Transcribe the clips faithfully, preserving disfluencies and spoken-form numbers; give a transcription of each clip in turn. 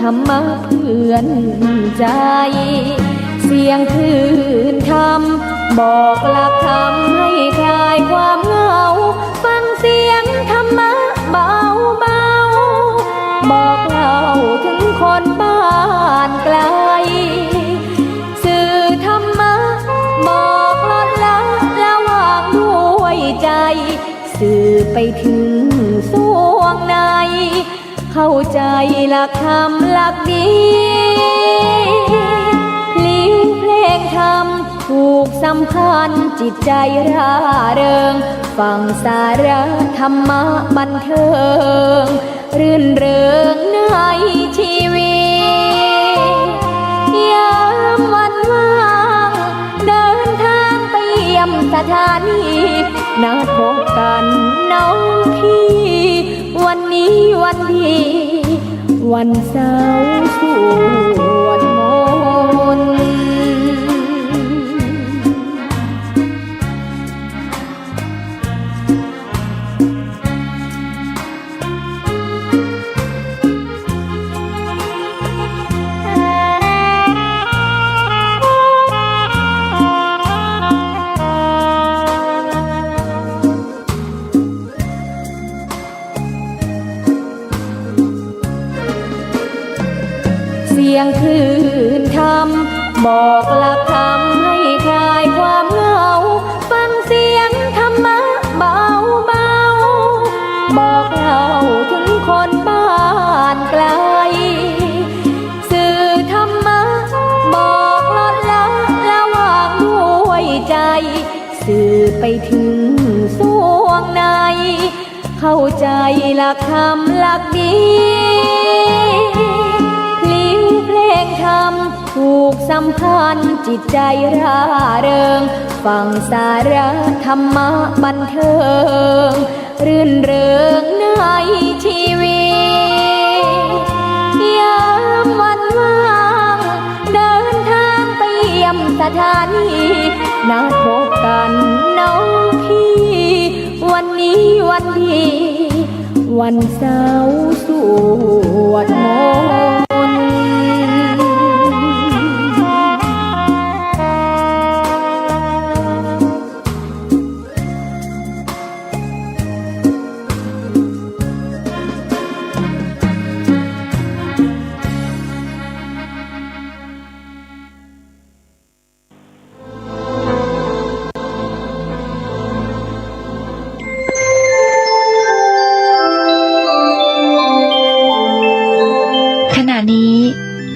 ธรรมะเปื้อนใจ๋ เสียงคลื่นธรรม บอกหลักธรรมให้คลายความเหงา ฟังเสียงธรรมะเบาๆ บอกเล่าถึงคนบ้านไกล สื่อธรรมะ บอกลดละ ละวางด้วยใจ๋ สื่อไปถึงส่วงใน เข้าใจ๋หลักธรรมหลักดี พลิ้วเพลงธรรมผูกสัมพันธ์ จิตใจ๋ร่าเริง ฟังสาระธรรมะบันเทิง รื่นเริงในชีวิต ยามวันว่าง เดินทางไปเยี่ยมสถานี นัดพบกันน้องพี่ วันนี้วันดี วันเสาร์สวดมนต์ เสียงคลื่นธรรม บอกหลักธรรมให้คลายความเหงา ฟังเสียงธรรมะเบาๆ บอกเล่าถึงคนบ้านไกล สื่อธรรมะ บอกลดละ ละวางด้วยใจ๋ สื่อไปถึงส่วงใน เข้าใจ๋หลักธรรมหลักดี พลิ้วเพลงธรรมผูกสัมพันธ์ จิตใจ๋ร่าเริง ฟังสาระธรรมะบันเทิง รื่นเริงในชีวิต ยามวันว่าง เดินทางไปเยี่ยมสถานี นัดพบกันน้องพี่ วันนี้วันดี วันเสาร์สวดมนต์ ขณะนี้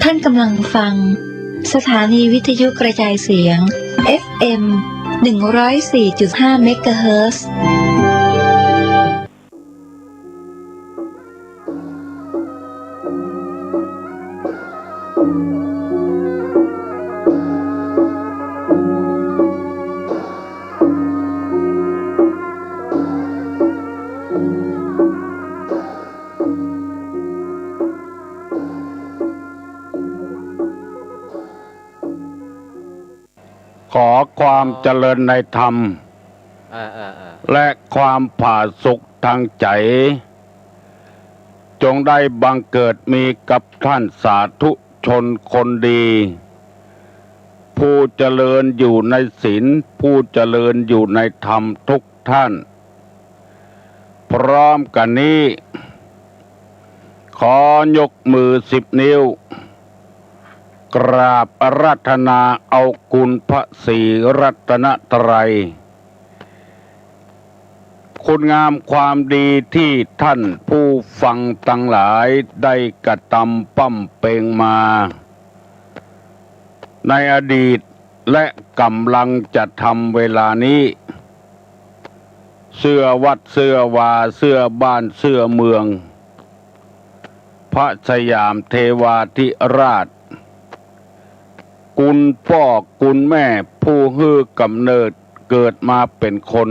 ท่านกำลังฟังสถานีวิทยุกระจายเสียง เอฟเอ็ม หนึ่งร้อยสี่จุดห้า เมกะเฮิรตซ์ ขอความเจริญในธรรม เออ เออ เออ และความผาสุกทางใจ๋ จงได้บังเกิดมีกับท่านสาธุชนคนดี ผู้เจริญอยู่ในศีล ผู้เจริญอยู่ในธรรมทุกท่าน พร้อมกั๋นนี้ ขอยกมือสิบนิ้ว กราบอาราธนาเอาคุณพระศรีรัตนตรัย คุณงามความดีที่ท่านผู้ฟังตังหลายได้กระตำบำเพ็งมา ในอดีตและก่ำลังจะทำเวลานี้ เสื้อวัดเสื้อวา เสื้อบ้านเสื้อเมือง พระสยามเทวาธิราช คุณป้อคุณแม่ผู้หื้อกำเนิดเกิดมาเป๋นคน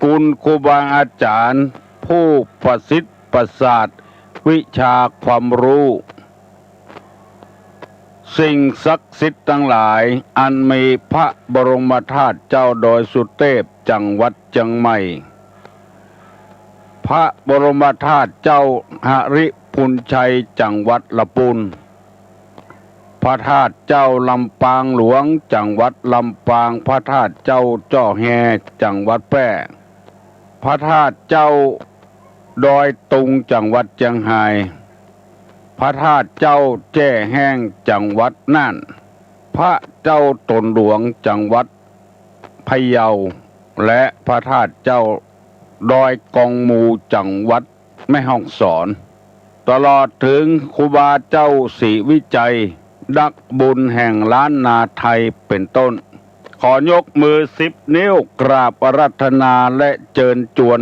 คุณครูบาอาจ๋ารย์ผู้ประสิทธิ์ประสาทวิชาความรู้ สิ่งศักดิ์สิทธิ์ตังหลาย อันมีพระบรมธาตุเจ้าดอยสุเตพ จังหวัดเจียงใหม่ พระบรมธาตุเจ้าหริภ ปุนชัย จังหวัดละปูน พระธาตุเจ้าลำปางหลวง จังหวัดลำปาง พระธาตุเจ้าจ้อแฮ จังหวัดแป้ พระธาตุเจ้าดอยตุง จังหวัดเจียงฮาย พระธาตุเจ้าแจ้แฮ้ง จังหวัดน่าน พระเจ้าตนหลวง จังหวัดพะเยา และพระธาตุเจ้าดอยกองมู จังหวัดแม่ฮ่องสอน ตลอดเถิงครูบาเจ้าศรีวิชัย นักบุญแห่งล้านนาไทยเป๋นต้น ขอยกมือสิบนิ้วกราบอาราธนาและเจิญจวน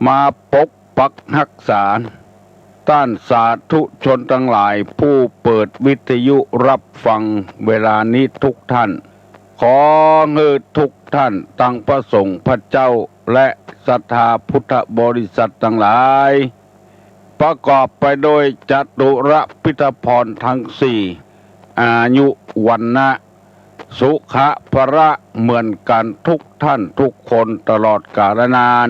มาปกปักฮักษา ต้านสาธุชนตังหลายผู้เปิดวิทยุฮับฟังเวลานี้ทุกท่าน ขอหื้อทุกท่านตังพระสงฆ์พระเจ้าและศรัทธาพุทธบริษัทตังหลาย ประกอบไปโดยจตุรพิธพรทั้งสี่ อายุ วรรณะ สุขะ พละ เหมือนกั๋นทุกท่านทุกคนตลอดกาลนาน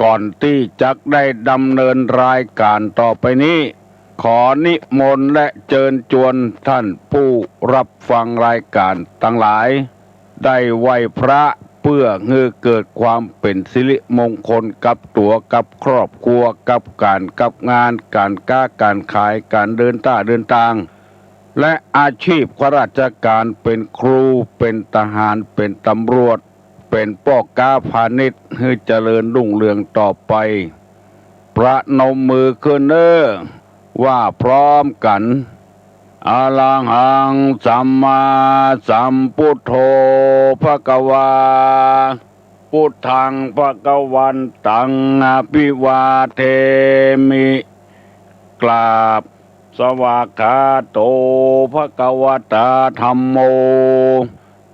ก่อนตี้จักได้ดำเนินรายก๋านต่อไปนี้ ขอนิมนต์และเจิญจวนท่านผู้ฮับฟังรายก๋านตังหลาย ได้ไหว้พระเปื้อหื้อเกิดความเป๋นสิริมงคลกับตั๋วกับครอบครัว กับก๋านกับงาน ก๋านก๊าก๋านขาย ก๋านเดินต้าเดินตาง และอาชีพข้าราชก๋าน เป๋นครู เป๋นทหาร เป๋นตำรวจ เป๋นป้อก๊าพาณิชย์ หื้อเจริญรุ่งเรืองต่อไป ประนมมือขึ้นเน่อ ว่าพร้อมกั๋น อะระหัง สัมมาสัมพุทโธ ภะคะวา พุทธัง ภะคะวันตัง อะภิวาเทมิ กราบ สวากขาโต ภะคะวะตา ธัมโม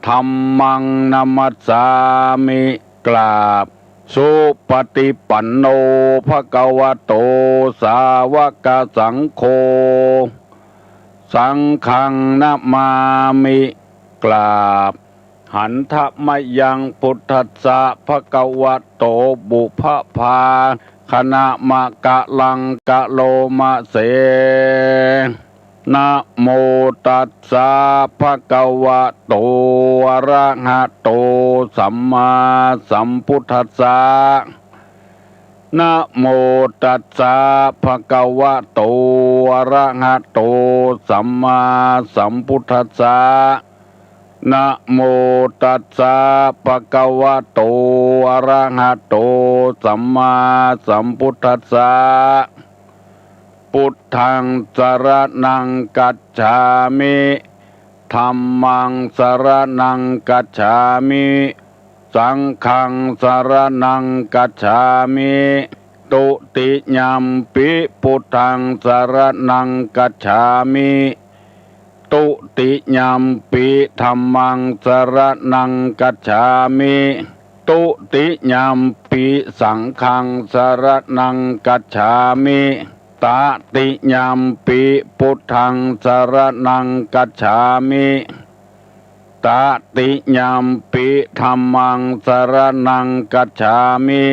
ธัมมัง นะมัสสามิ กราบ สุปฏิปันโน ภะคะวะโต สาวกสังโฆ สังฆัง นะมามิ กราบ หันทะมะยัง พุทธัสสะ ภะคะวะโต ปุพพะภาคะนะมะกะลัง กะโลมะเส นะโมตัสสะ ภะคะวะโต อะระหะโต สัมมาสัมพุทธัสสะ นะโมตัสสะ ภะคะวะโต อะระหะโต สัมมาสัมพุทธัสสะ นะโมตัสสะ ภะคะวะโต อะระหะโต สัมมาสัมพุทธัสสะ พุทธัง สะระณัง กัจฉามิ ธัมมัง สะระณัง กัจฉามิ สังฆัง สะระณัง กัจฉามิ ตุติยัมปิ พุทธัง สะระณัง กัจฉามิ ตุติยัมปิ ธัมมัง สะระณัง กัจฉามิ ตุติยัมปิ สังฆัง สะระณัง กัจฉามิ ตะติยัมปิ พุทธัง สะระณัง กัจฉามิ ตะติยัมปิ ธัมมัง สะระณัง กัจฉามิ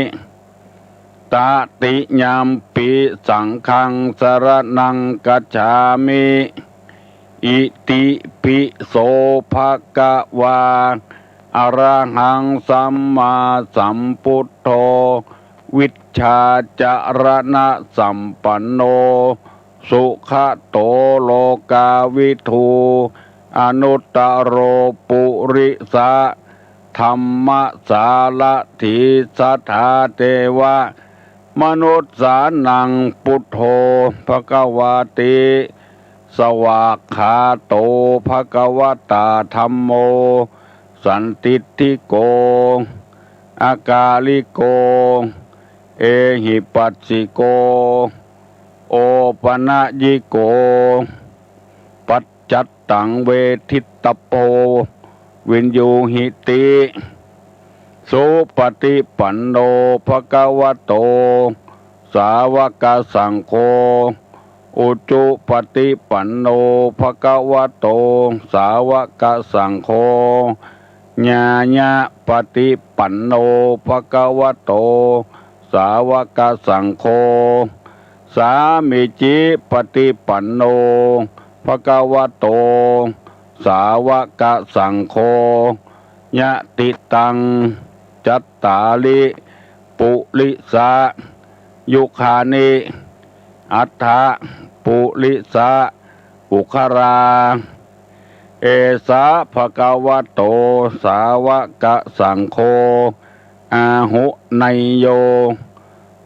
ตะติยัมปิ สังฆัง สะระณัง กัจฉามิ อิติปิโส ภะคะวา อะระหัง สัมมาสัมพุทโธ วิชชาจะระณะสัมปันโน สุขะโต โลกาวิทู อนุตตะโร ปุริสะธัมมะสารถี สัทธาเทวะมนุสสานัง พุทโธ ภะคะวาติ สวากขาโต ภะคะวะตา ธัมโม สันทิฏฐิโก อะกาลิโก เอหิปัสสิโก โอปะนะยิโก ปัจจัตตัง เวทิตตะโพ วินยูหิติ สุปฏิปันโน ภะคะวะโต สาวกสังโฆ อุจุปฏิปันโน ภะคะวะโต สาวกสังโฆ ญาญะปฏิปันโน ภะคะวะโต สาวกสังโฆ สามีจิปฏิปันโน ภะคะวะโต สาวกสังโฆ ยะถิตัง จัตตาริ ปุริสะ ยุคานิ อัตถะ ปุริสะ ปุคคลา เอสะ ภะคะวะโต สาวกสังโฆ อาหุเนยโย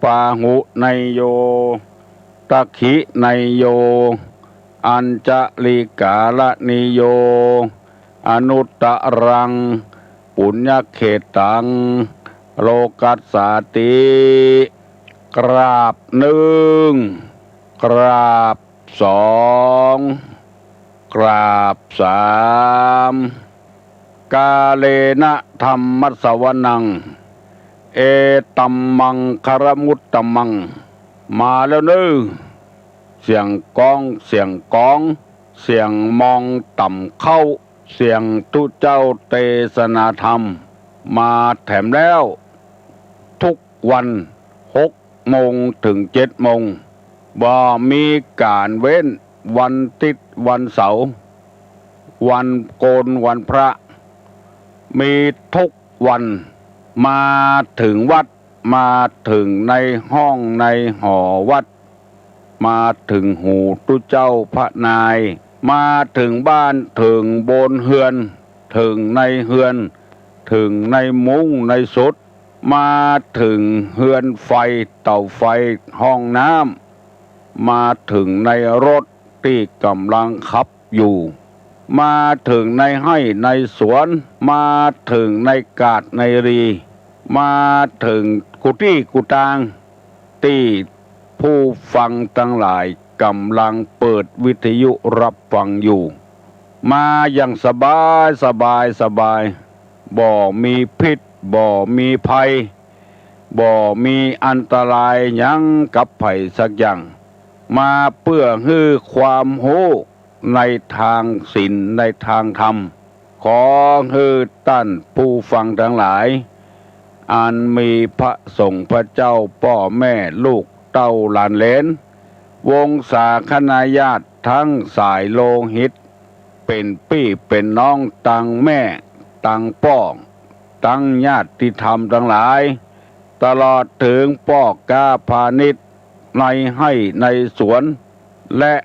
ปาหุเนยโย ตักขิเนยโย อัญจลิกาลเนยโย อนุตตรัง ปุญญเขตตัง โลกัสสาติ กราบนึ่ง กราบสอง กราบสาม กาเลนะธัมมะสวนัง เอตัมมังคะละมุตตะมัง มาแล้วเน้อ เสียงก้อง เสียงก๋อง เสียงมองต่ำเข้า เสียงตุ๊เจ้าเตสนาธรรม มาแถมแล้ว ทุกวัน หกโมงเถิงเจ็ดโมง บ่มีก๋านเว้น วันติ๊ดวันเสาร์ วันโกนวันพระ มีทุกวัน มาเถิงวัด มาเถิงในห้องในหอวัด มาเถิงหูตุ๊เจ้าพระนาย มาเถิงบ้านเถิงบนเฮือน เถิงในเฮือน เถิงในมุ้งในสุด มาเถิงเฮือนไฟ เต๋าไฟ ห้องน้ำ มาเถิงในรถตี้ก่ำลังขับอยู่ มาเถิงในไฮ่ในสวน มาเถิงในกาดในรี มาเถิงกู้ตี้กู้ตาง ตี้ผู้ฟังตังหลายก่ำลังเปิดวิทยุฮับฟังอยู่ มาอย่างสบายสบายสบาย บ่มีพิษ บ่มีภัย บ่มีอันตรายหยังกับใผสักอย่าง มาเปื้อหื้อความฮู้ในตางศีล ในตางธรรม ขอหื้อต้านผู้ฟังตังหลาย อันมีพระสงฆ์พระเจ้า ป้อแม่ลูกเต้าหลานเหลน วงศาคณาญาติตังสายโลหิต เป๋นปี้เป๋นน้องตังแม่ตังป้อ ตังญาติธรรมตังหลาย ตลอดเถิงป้อก๊าพาณิชย์ ในไฮ่ในสวน และ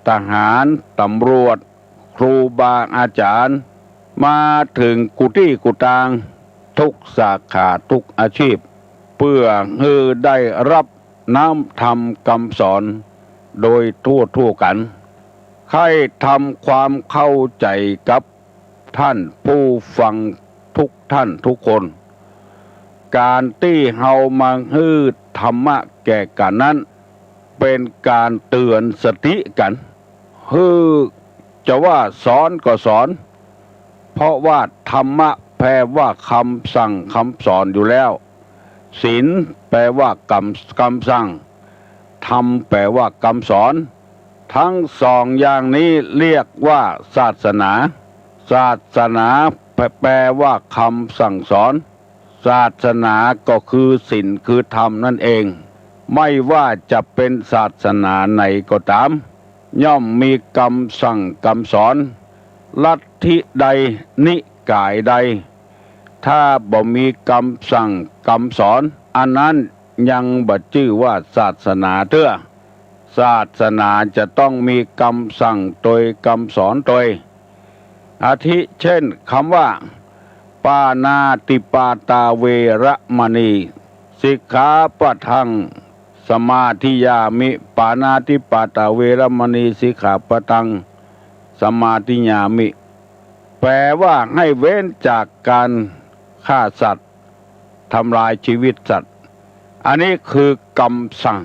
ทหาร ตำรวจ ครูบาอาจ๋ารย์ มาเถิงกู้ตี้กู้ตาง ทุกสาขาทุกอาชีพ เปื้อหื้อได้ฮับน้ำธรรมกำสอน โดยทั่วทั่วกั๋น ใค่ทำความเข้าใจ๋กับต้านผู้ฟังทุกต้านทุกคน ก๋านตี้เฮามาหื้อธรรมะแก่กั๋นนั้น เป๋นก๋านเตื๋อนสติกั๋น หื้อ จะว่าสอนก็สอน เพราะว่าธรรมะแปลว่ากำสั่งกำสอนอยู่แล้ว ศีลแปลว่ากำ กำสั่ง ธรรมแปลว่ากำสอน ตังสองอย่างนี้เรียกว่าศาสนา ศาสนาแปล แปลว่ากำสั่งสอน ศาสนาก็คือศีลคือธรรมนั่นเอง ไม่ว่าจะเป๋นศาสนาไหนก็ต๋าม ย่อมมีกำสั่งกำสอน ลัทธิใดนิกายใด ถ้าบ่มีกำสั่งกำสอน อันนั้นยังบ่จื้อว่าศาสนาเตื้อ ศาสนาจะต้องมีกำสั่งตวยกำสอนตวย อาทิเช่นกำว่า ปาณาติปาตาเวระมะณี สิกขาปะทัง สมาธิยามิ ปาณาติปาตาเวระมะณี สิกขาปะทัง สมาธิยามิ แปลว่าให้เว้นจากก๋านฆ่าสัตว์ ทำลายชีวิตสัตว์ อันนี้คือกำสั่ง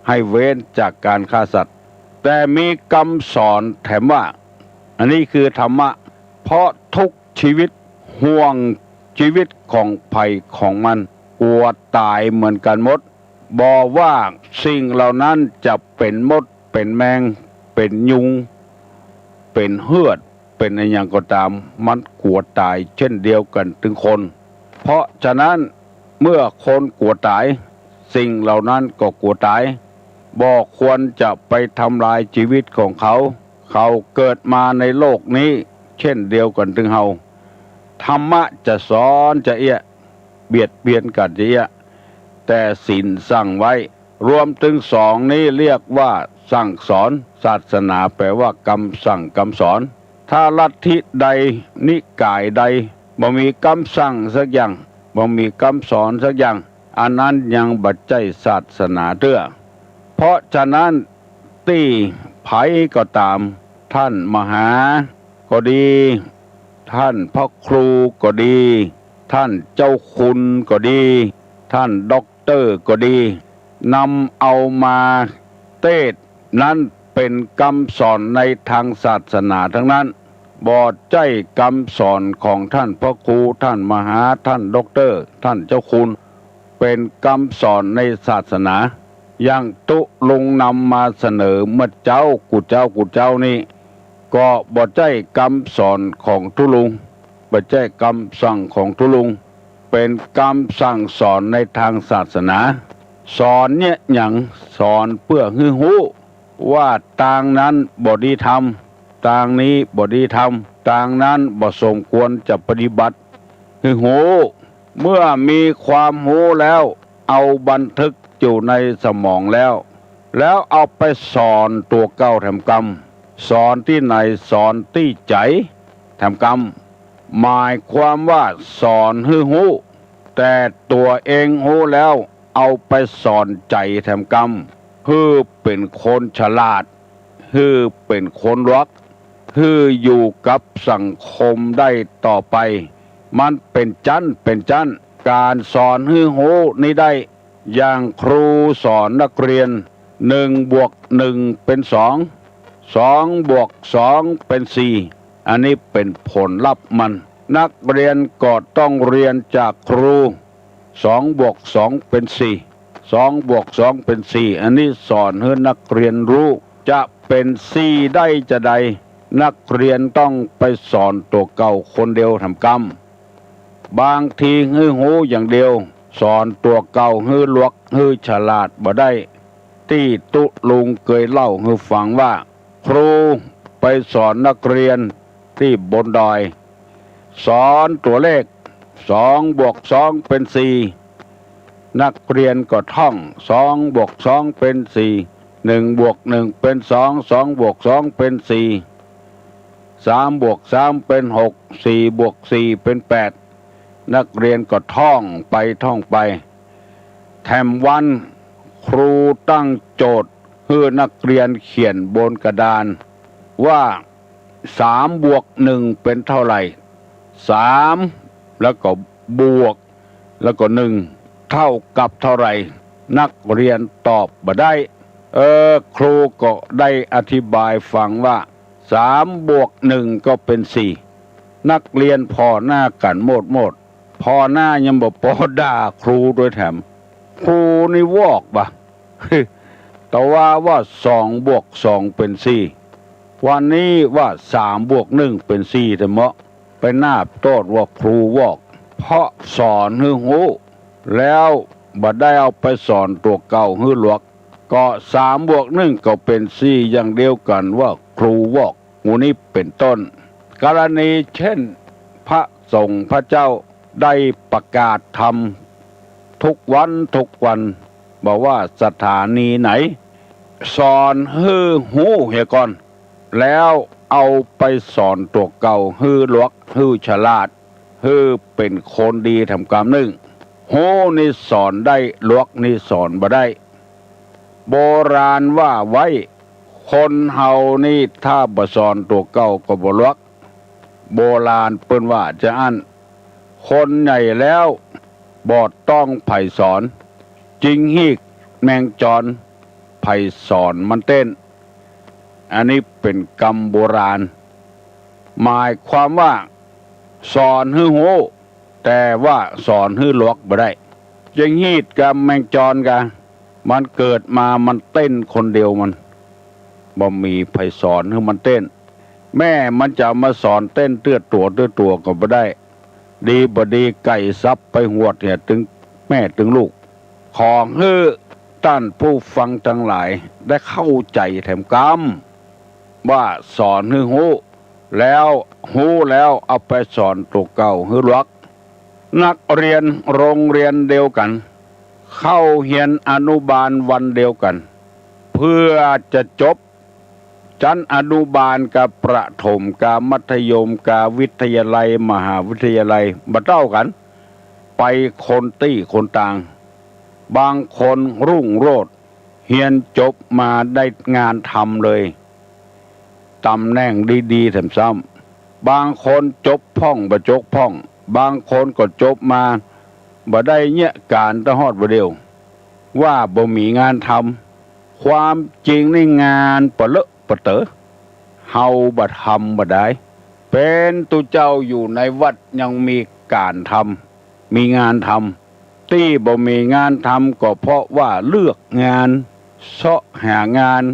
ให้เว้นจากก๋านฆ่าสัตว์ แต่มีกำสอนแถมว่า อันนี้คือธรรมะ เพราะทุกชีวิต ห่วงชีวิตของใผของมัน กั๋วต๋ายเหมือนกั๋นหมด บ่ว่าสิ่งเหล่านั้นจะเป๋นมด เป๋นแมง เป๋นยุง เป๋นเฮือด เป๋นอะหยังก็ต๋าม มันกั๋วต๋ายเช่นเดียวกั๋นตึงคน เพราะฉะนั้นเมื่อคนกั๋วต๋าย สิ่งเหล่านั้นก็กั๋วต๋าย บ่ควรจะไปทำลายจีวิตของเขา เขาเกิดมาในโลกนี้เช่นเดียวกั๋นตึงเฮา ธรรมะจะสอนจาเอี้ยะ เบียดเบียนกั๋นจาเอี้ยะ แต่ศีลสั่งไว้ รวมตึงสองนี้เรียกว่าสั่งสอน ศาสนาแปลว่ากำสั่งกำสอน ถ้าลัทธิใดนิกายใดบ่มีกำสั่งสักอย่าง บ่มีกำสอนสักอย่าง อันนั้นยังบ่ใจ้ศาสนาเตื้อ เพราะฉะนั้นตี้ใผก็ต๋าม ท่านมหาก็ดี ท่านพระครูก็ดี ท่านเจ้าคุณก็ดี ท่านด็อกเตอร์ก็ดี นำเอามาเตสน์นั้นเป๋นกำสอนในตางศาสนาตังนั้น บ่ใจ้กำสอนของท่านพระครู ท่านมหา ท่านด็อกเตอร์ ท่านเจ้าคุณ เป๋นกำสอนในศาสนา อย่างตุ๊ลุงนำมาเสนอเมื่อเจ๊ากู้เจ๊ากู้เจ๊านี้ ก็บ่ใจ้กำสอนของตุ๊ลุง บ่ใจ้กำสั่งของตุ๊ลุง เป๋นกำสั่งสอนในตางศาสนา สอนเยียะหยัง สอนเปื้อหื้อฮู้ ว่าตางนั้นบ่ดีทำ ตางนี้บ่ดีทำ ตางนั้นบ่สมควรจะปฏิบัติ หื้อฮู้ เมื่อมีความฮู้แล้ว เอาบันทึกอยู่ในสมองแล้ว แล้วเอาไปสอนตั๋วเก่าแถมกำ สอนตี้ไหน สอนตี้ใจ๋แถมกำ หมายความว่าสอนหื้อฮู้ แต่ตั๋วเองฮู้แล้ว เอาไปสอนใจ๋แถมกำ หื้อเป๋นคนฉลาด หื้อเป๋นคนหลวก หื้ออยู่กับสังคมได้ต่อไป มันเป๋นจั๊นเป๋นจั๊น ก๋านสอนหื้อฮู้นี้ได้ อย่างครูสอนนักเรียน หนึ่งบวกหนึ่งเป๋นสอง สองบวกสองเป๋นสี่ อันนี้เป๋นผลลัพธ์มัน นักเรียนก็ต้องเรียนจากครู สองบวกสองเป๋นสี่ สองบวกสองเป๋นสี่ อันนี้สอนหื้อนักเรียนฮู้ จะเป๋นสี่ได้จาใด นักเรียนต้องไปสอนตั๋วเก่าคนเดียวแถมกำ บางทีหื้อฮู้อย่างเดียว สอนตั๋วเก่าหื้อหลวกหื้อฉลาดบ่ได้ ตี้ตุ๊ลุงเกยเล่าหื้อฟังว่า ครูไปสอนนักเรียนตี้บนดอย สอนตั๋วเลข สองบวกสองเป๋นสี่ นักเรียนก็ท่อง สองบวกสองเป๋นสี่ หนึ่งบวกหนึ่งเป๋นสอง สองบวกสองเป๋นสี่ สามบวกสามเป๋นหก สี่บวกสี่เป๋นแปด นักเรียนก็ท่องไปท่องไป แถมวันครูตั้งโจทย์หื้อนักเรียนเขียนบนกระดานว่า สามบวกหนึ่งเป๋นเท่าไหร่ สาม แล้วก็บวก แล้วก็หนึ่ง เท่ากับเท่าไหร่ นักเรียนตอบบ่ได้ เออ ครูก็ได้อธิบายฟังว่า สามบวกหนึ่งก็เป๋นสี่ นักเรียนผ่อหน้ากั๋นโมดๆ ผ่อหน้ายังบ่ปอด่าครูตวยแถม ครูนี่วอกบ่ะ ตะวาว่าสองบวกสองเป๋นสี่ วันนี้ว่าสามบวกหนึ่งเป๋นสี่แถมเมาะ ไปนาบโต้ษว่าครูวอก เพราะสอนหื้อฮู้ แล้วบ่ได้เอาไปสอนตั๋วเก่าหื้อหลวก ก็สามบวกหนึ่งก็เป๋นสี่อย่างเดียวกั๋นว่าครูวอก หมู่นี้เป๋นต้น กรณีเช่น พระสงฆ์พระเจ้าได้ประกาศธรรมทุกวันทุกวัน บ่ว่าสถานีไหน สอนหื้อฮู้เหียก่อน แล้วเอาไปสอนตั๋วเก่าหื้อหลวกหื้อฉลาด หื้อเป๋นคนดีแถมกำนึ่ง ฮู้นี่สอนได้ หลวกนี่สอนบ่ได้ โบราณว่าไว้ คนเฮานี่ถ้าบ่สอนตั๋วเก่าก็บ่หลวก โบราณเปิ้นว่าจาอั้น คนใหญ่แล้วบ่ต้องใผสอน จิงฮีกแมงจอน ใผสอนมันเต้น อันนี้เป๋นกำโบราณ หมายความว่าสอนหื้อฮู้ แต่ว่าสอนหื้อหลวกบ่ได้ จิงฮีกกับแมงจอนกะ มันเกิดมามันเต้นคนเดียวมัน บ่มีใผสอนหื้อมันเต้น แม่มันจะมาสอนเต้นเตื้อตั๋วเตื้อตั๋วก็บ่ได้ ดีบ่ดีไก่สับไปหวดเหียตึงแม่ตึงลูก ขอหื้อ ต้านผู้ฟังตังหลายได้เข้าใจ๋แถมกำ ว่าสอนหื้อฮู้ แล้วฮู้แล้วเอาไปสอนตั๋วเก่าหื้อหลวก นักเรียนโรงเรียนเดียวกั๋น เข้าเฮียนอนุบาลวันเดียวกั๋น เพื่อจะจบ จั้นอนุบาลกับประถมกับมัธยมกับวิทยาลัยมหาวิทยาลัยบ่เต้ากั๋น ไปคนตี้คนตาง บางคนรุ่งโรจน์ เฮียนจบมาได้งานทำเลย ต๋ำแหน่งดีๆ แถมซ้ำ บางคนจบพ่องบ่จบพ่อง บางคนก็จบมาบ่ได้เยียะก๋านตะฮอดบ่าเดี่ยว ว่าบ่มีงานทำ ความจริงนี่งานปะเลอะปะเต๋อ เฮาบ่ทำบ่ดาย เป๋นตุ๊เจ้าอยู่ในวัดยังมีก๋านทำ มีงานทำ ตี้บ่มีงานทำก็เพราะว่าเลือกงาน เซาะหางาน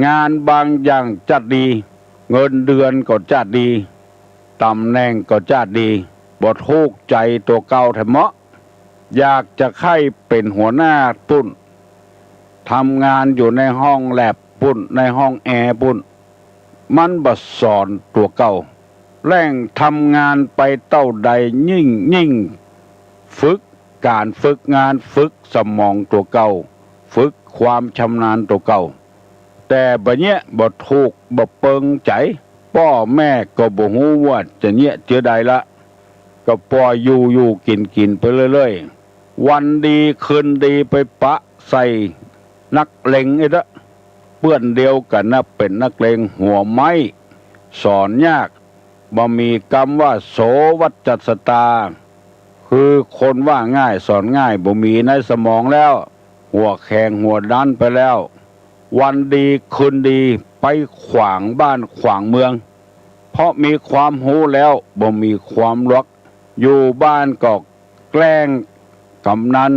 งานบางอย่างจ้าดดี เงินเดือนก็จ้าดดี ต๋ำแหน่งก็จ้าดดี บ่ถูกใจ๋ตั๋วเก่าแถมเมาะ อยากจะใค่เป๋นหัวหน้าปุ้น ทำงานอยู่ในห้องแล็บปุ้น ในห้องแอร์ปุ้น มันบ่สอนตั๋วเก่า แล่งทำงานไปเต้าใดยิ่ง ยิ่งฝึกก๋านฝึกงาน ฝึกสมองตั๋วเก่า ฝึกความชำนาญตั๋วเก่า แต่บ่าเยียะบ่ถูกบ่เปิงใจ๋ ป้อแม่ก็บ่ฮู้ว่าจะเยียะเจื้อใดละ ก็ปล่อยอยู่ๆ กิ๋นๆ ไปเรื่อยๆ วันดีคืนดีไปปะใส่นักเลงอี้ละ เปื้อนเดียวกั๋นนะ เป๋นนักเลงหัวไม้ สอนยาก บ่มีกำว่าโสวัจจัสตา คือคนว่าง่ายสอนง่าย บ่มีในสมองแล้ว หัวแข็งหัวด้านไปแล้ว วันดีคืนดีไปขวางบ้านขวางเมือง เพราะมีความฮู้แล้วบ่มีความหลวก อยู่บ้านก็แกล้งกำนัน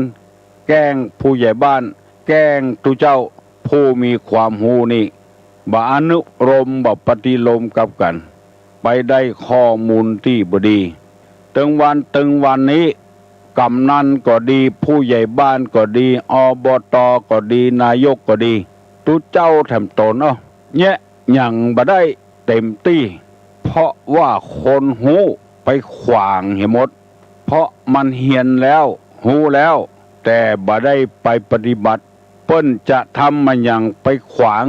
แกล้งผู้ใหญ่บ้าน แกล้งตุ๊เจ้า ผู้มีความฮู้นี่ บ่อนุโลมบ่ปฏิโลมกับกั๋น ไปได้ข้อมูลตี้บ่ดี ตึงวันตึงวันนี้ กำนันก็ดี ผู้ใหญ่บ้านก็ดี อบต.ก็ดี นายกก็ดี ตุ๊เจ้าแถมต๋น เอ้อ เยียะหยังบ่ได้เต๋มตี้ เพราะว่าคนฮู้ไปขวางเหียหมด เพราะมันเฮียนแล้ว ฮู้แล้ว แต่บ่ได้ไปปฏิบัติ เปิ้นจะทำมาหยังไปขวาง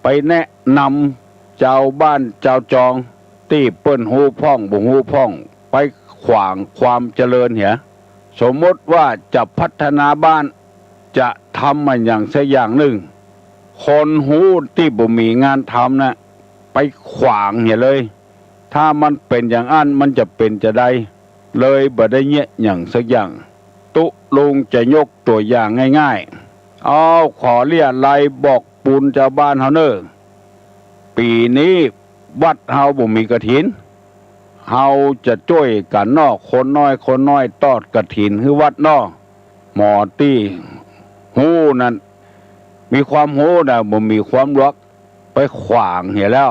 ไปแนะนำจาวบ้านจาวจอง ตี้เปิ้นฮู้พ่องบ่ฮู้พ่อง ไปขวางความเจริญเหีย สมมติว่าจะพัฒนาบ้าน จะทำมาหยังสักอย่างนึ่ง คนฮู้ตี้บ่มีงานทำนะ ไปขวางเหียเลย ถ้ามันเป๋นอย่างอั้นมันจะเป๋นจาใด เลยบ่ได้เยียะหยังสักอย่าง ตุ๊ลุงจะยกตั๋วอย่างง่ายๆ เอา ขอเลี้ยไลบอกปูนจาวบ้านเฮาเน่อ ปี๋นี้วัดเฮาบ่มีกฐิน เฮาจะจ้วยกั๋นเนาะ คนน้อยคนน้อยตอดกฐินหื้อวัดเนาะ หมอตี้ฮู้นั้น มีความฮู้นะ บ่มีความหลวก ไปขวางเหียแล้ว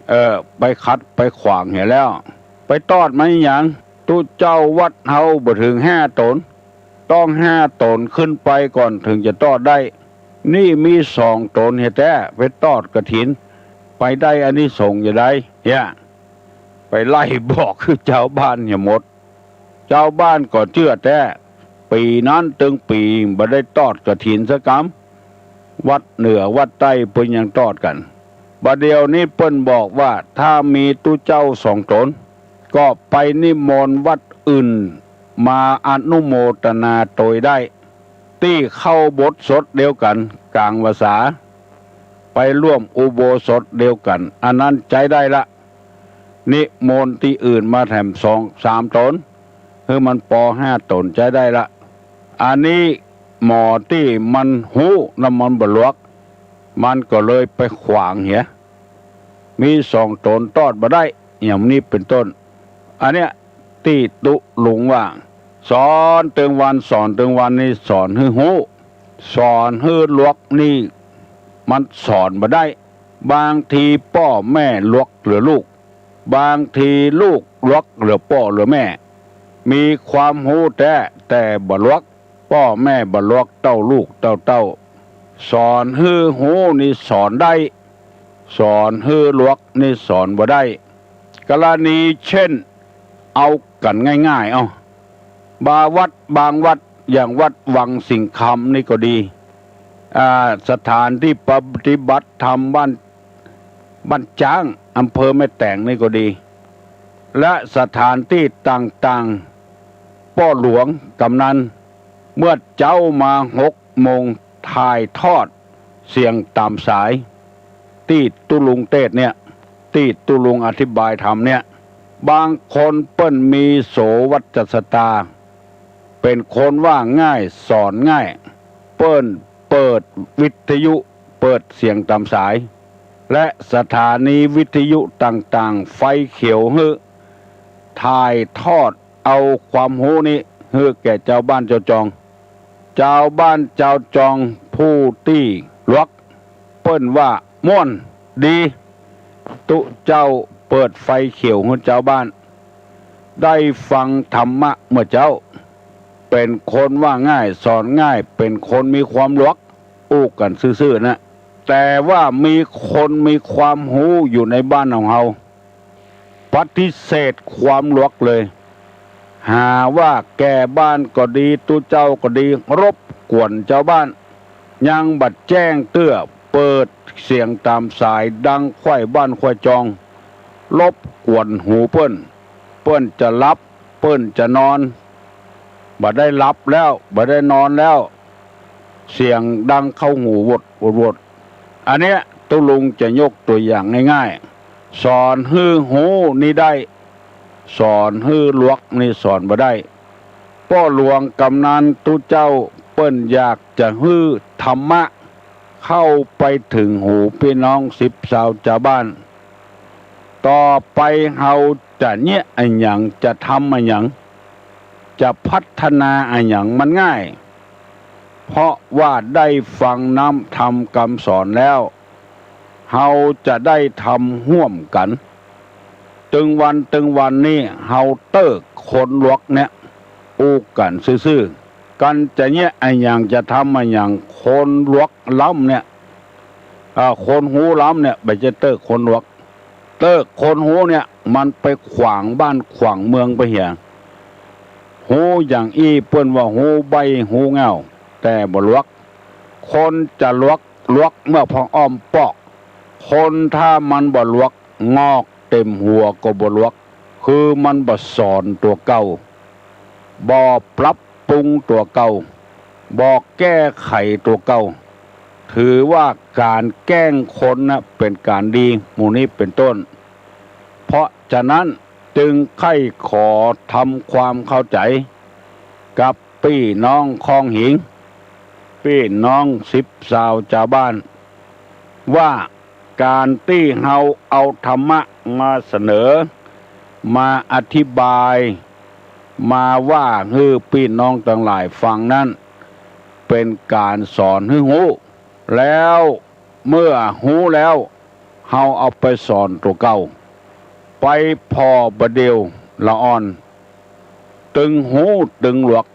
เออ ไปขัดไปขวางเหียแล้ว ไปตอดมาหยัง ตุ๊เจ้าวัดเฮาบ่เถิงห้าต๋น ต้องห้าต๋นขึ้นไปก่อนเถิงจะตอดได้ นี่มีสองต๋นเหียแต๊ ไปตอดกฐิน ไปได้อานิสงส์จาใดเหีย ไปไล่บอกคือจาวบ้านเหียหมด จาวบ้านก็เจื้อแต๊ ปี๋นั้นตึงปี๋บ่ได้ตอดกฐินสักกำ วัดเหนือวัดใต้เปิ้นยังตอดกั๋น บ่าเดี่ยวนี้เปิ้นบอกว่าถ้ามีตุ๊เจ้าสองต๋น ก็ไปนิมนต์วัดอื่นมาอนุโมตนาโตยได้ ตี้เข้าโบสถ์สดเดียวกั๋น ก๋างพรรษา ไปร่วมอุโบสถเดียวกั๋น อันนั้นใจ๊ได้ละ นิมนต์ตี้อื่นมาแถมสองสามต๋น หื้อมันปอห้าต๋นใจ๊ได้ละ อันนี้หมอตี้มันฮู้แล้วมันบ่หลวก มันก็เลยไปขวางเหีย มีสองต๋นตอดบ่ได้ อย่างนี้เป๋นต้น อันเนี้ยตี้ตุ๊ลุงว่า สอนตึงวัน สอนตึงวันนี่สอนหื้อฮู้ สอนหื้อหลวกนี่มันสอนบ่ได้ บางทีป้อแม่หลวกเหลือลูก บางทีลูกหลวกเหลือป้อเหลือแม่ มีความฮู้แต๊แต่บ่หลวก ป้อแม่บ่หลวกเต้าลูกเต้าเต้า สอนหื้อฮู้นี่สอนได้ สอนหื้อหลวกนี่สอนบ่ได้ กรณีเช่น เอากั๋นง่ายๆ เอ้า บางวัด บางวัด อย่างวัดวังสิงห์คำนี่ก็ดี อ่า สถานตี้ปฏิบัติธรรมบ้าน บ้านจ๊าง อำเภอแม่แตงนี่ก็ดี และสถานตี้ต่างๆ ป้อหลวงกำนัน เมื่อเจ๊ามาหกโมง ถ่ายทอดเสียงต๋ามสาย ตี้ตุ๊ลุงเตสน์เนี่ย ตี้ตุ๊ลุงอธิบายธรรมเนี่ย บางคนเปิ้นมีโสวัจจสตา เป๋นคนว่าง่าย สอนง่าย เปิ้นเปิดวิทยุ เปิดเสียงต๋ามสาย และสถานีวิทยุต่างๆ ไฟเขียวหื้อ ถ่ายทอดเอาความฮู้นี้หื้อแก่จาวบ้านจาวจอง จาวบ้านจาวจองผู้ตี้หลวก เปิ้นว่าม่วนดี ตุ๊เจ้าเปิดไฟเขียวหื้อจาวบ้าน ได้ฟังธรรมะเมื่อเจ๊า เป๋นคนว่าง่าย สอนง่าย เป๋นคนมีความหลวก อู้กั๋นซื่อๆ นะ แต่ว่ามีคนมีความฮู้อยู่ในบ้านของเฮา ปฏิเสธความหลวกเลย หาว่าแก่บ้านก็ดี ตุ๊เจ้าก็ดี รบกวนจาวบ้าน ยังบ่แจ้งเตื้อ เปิดเสียงต๋ามสายดังใคว่บ้านใคว่จอง รบกวนหูเปิ้น เปิ้นจะหลับ เปิ้นจะนอน บ่ได้หลับแล้ว บ่ได้นอนแล้ว เสียงดังเข้าหูหวดหวดหวด อันเนี้ยตุ๊ลุงจะยกตั๋วอย่างง่ายๆ สอนหื้อฮู้นี่ได้ สอนหื้อหลวกนี่สอนบ่ได้ ป้อหลวงกำนันตุ๊เจ้าเปิ้นอยากจะหื้อธรรมะ เข้าไปเถิงหูปี้น้องสิบซาวจาวบ้าน ต่อไปเฮาจะเยียะอะหยัง จะทำอะหยัง จะพัฒนาอะหยังมันง่าย เพราะว่าได้ฟังน้ำธรรมกำสอนแล้ว เฮาจะได้ทำฮ่วมกั๋น ตึงวันตึงวันนี้เฮาเติ๊กคนหลวกเนี่ย อู้กั๋นซื่อๆ กั๋นจะเยียะอะหยัง จะทำอะหยัง คนหลวกล้ำเนี่ย อ่า คนฮู้ล้ำเนี่ย บ่ใจ้เติ๊กคนหลวก เติ๊กคนฮู้เนี่ย มันไปขวางบ้านขวางเมืองไปเหีย ฮู้อย่างอี้เปิ้นว่าฮู้ใบ้ฮู้เง่า แต่บ่หลวก คนจะหลวก หลวกเมื่อผะอ้อมปอก คนถ้ามันบ่หลวก งอกเต็มหัวก็บ่หลวก คือมันบ่สอนตั๋วเก่า บ่ปรับปรุงตั๋วเก่า บ่แก้ไขตั๋วเก่า ถือว่าก๋านแกล้งคนนะเป๋นก๋านดี หมู่นี้เป๋นต้น เพราะฉะนั้นจึงใค่ขอทำความเข้าใจ๋กับปี้น้องคองหิง ปี้น้องสิบซาวจาวบ้าน ว่าก๋านตี้เฮาเอาธรรมะมาเสนอ มาอธิบาย มาว่าหื้อปี้น้องตังหลายฟังนั้น เป๋นก๋านสอนหื้อฮู้ แล้วเมื่อฮู้แล้ว เฮาเอาไปสอนตั๋วเก่า ไปผ่อบ่าเดี่ยวละอ่อน ตึงฮู้ตึงหลวก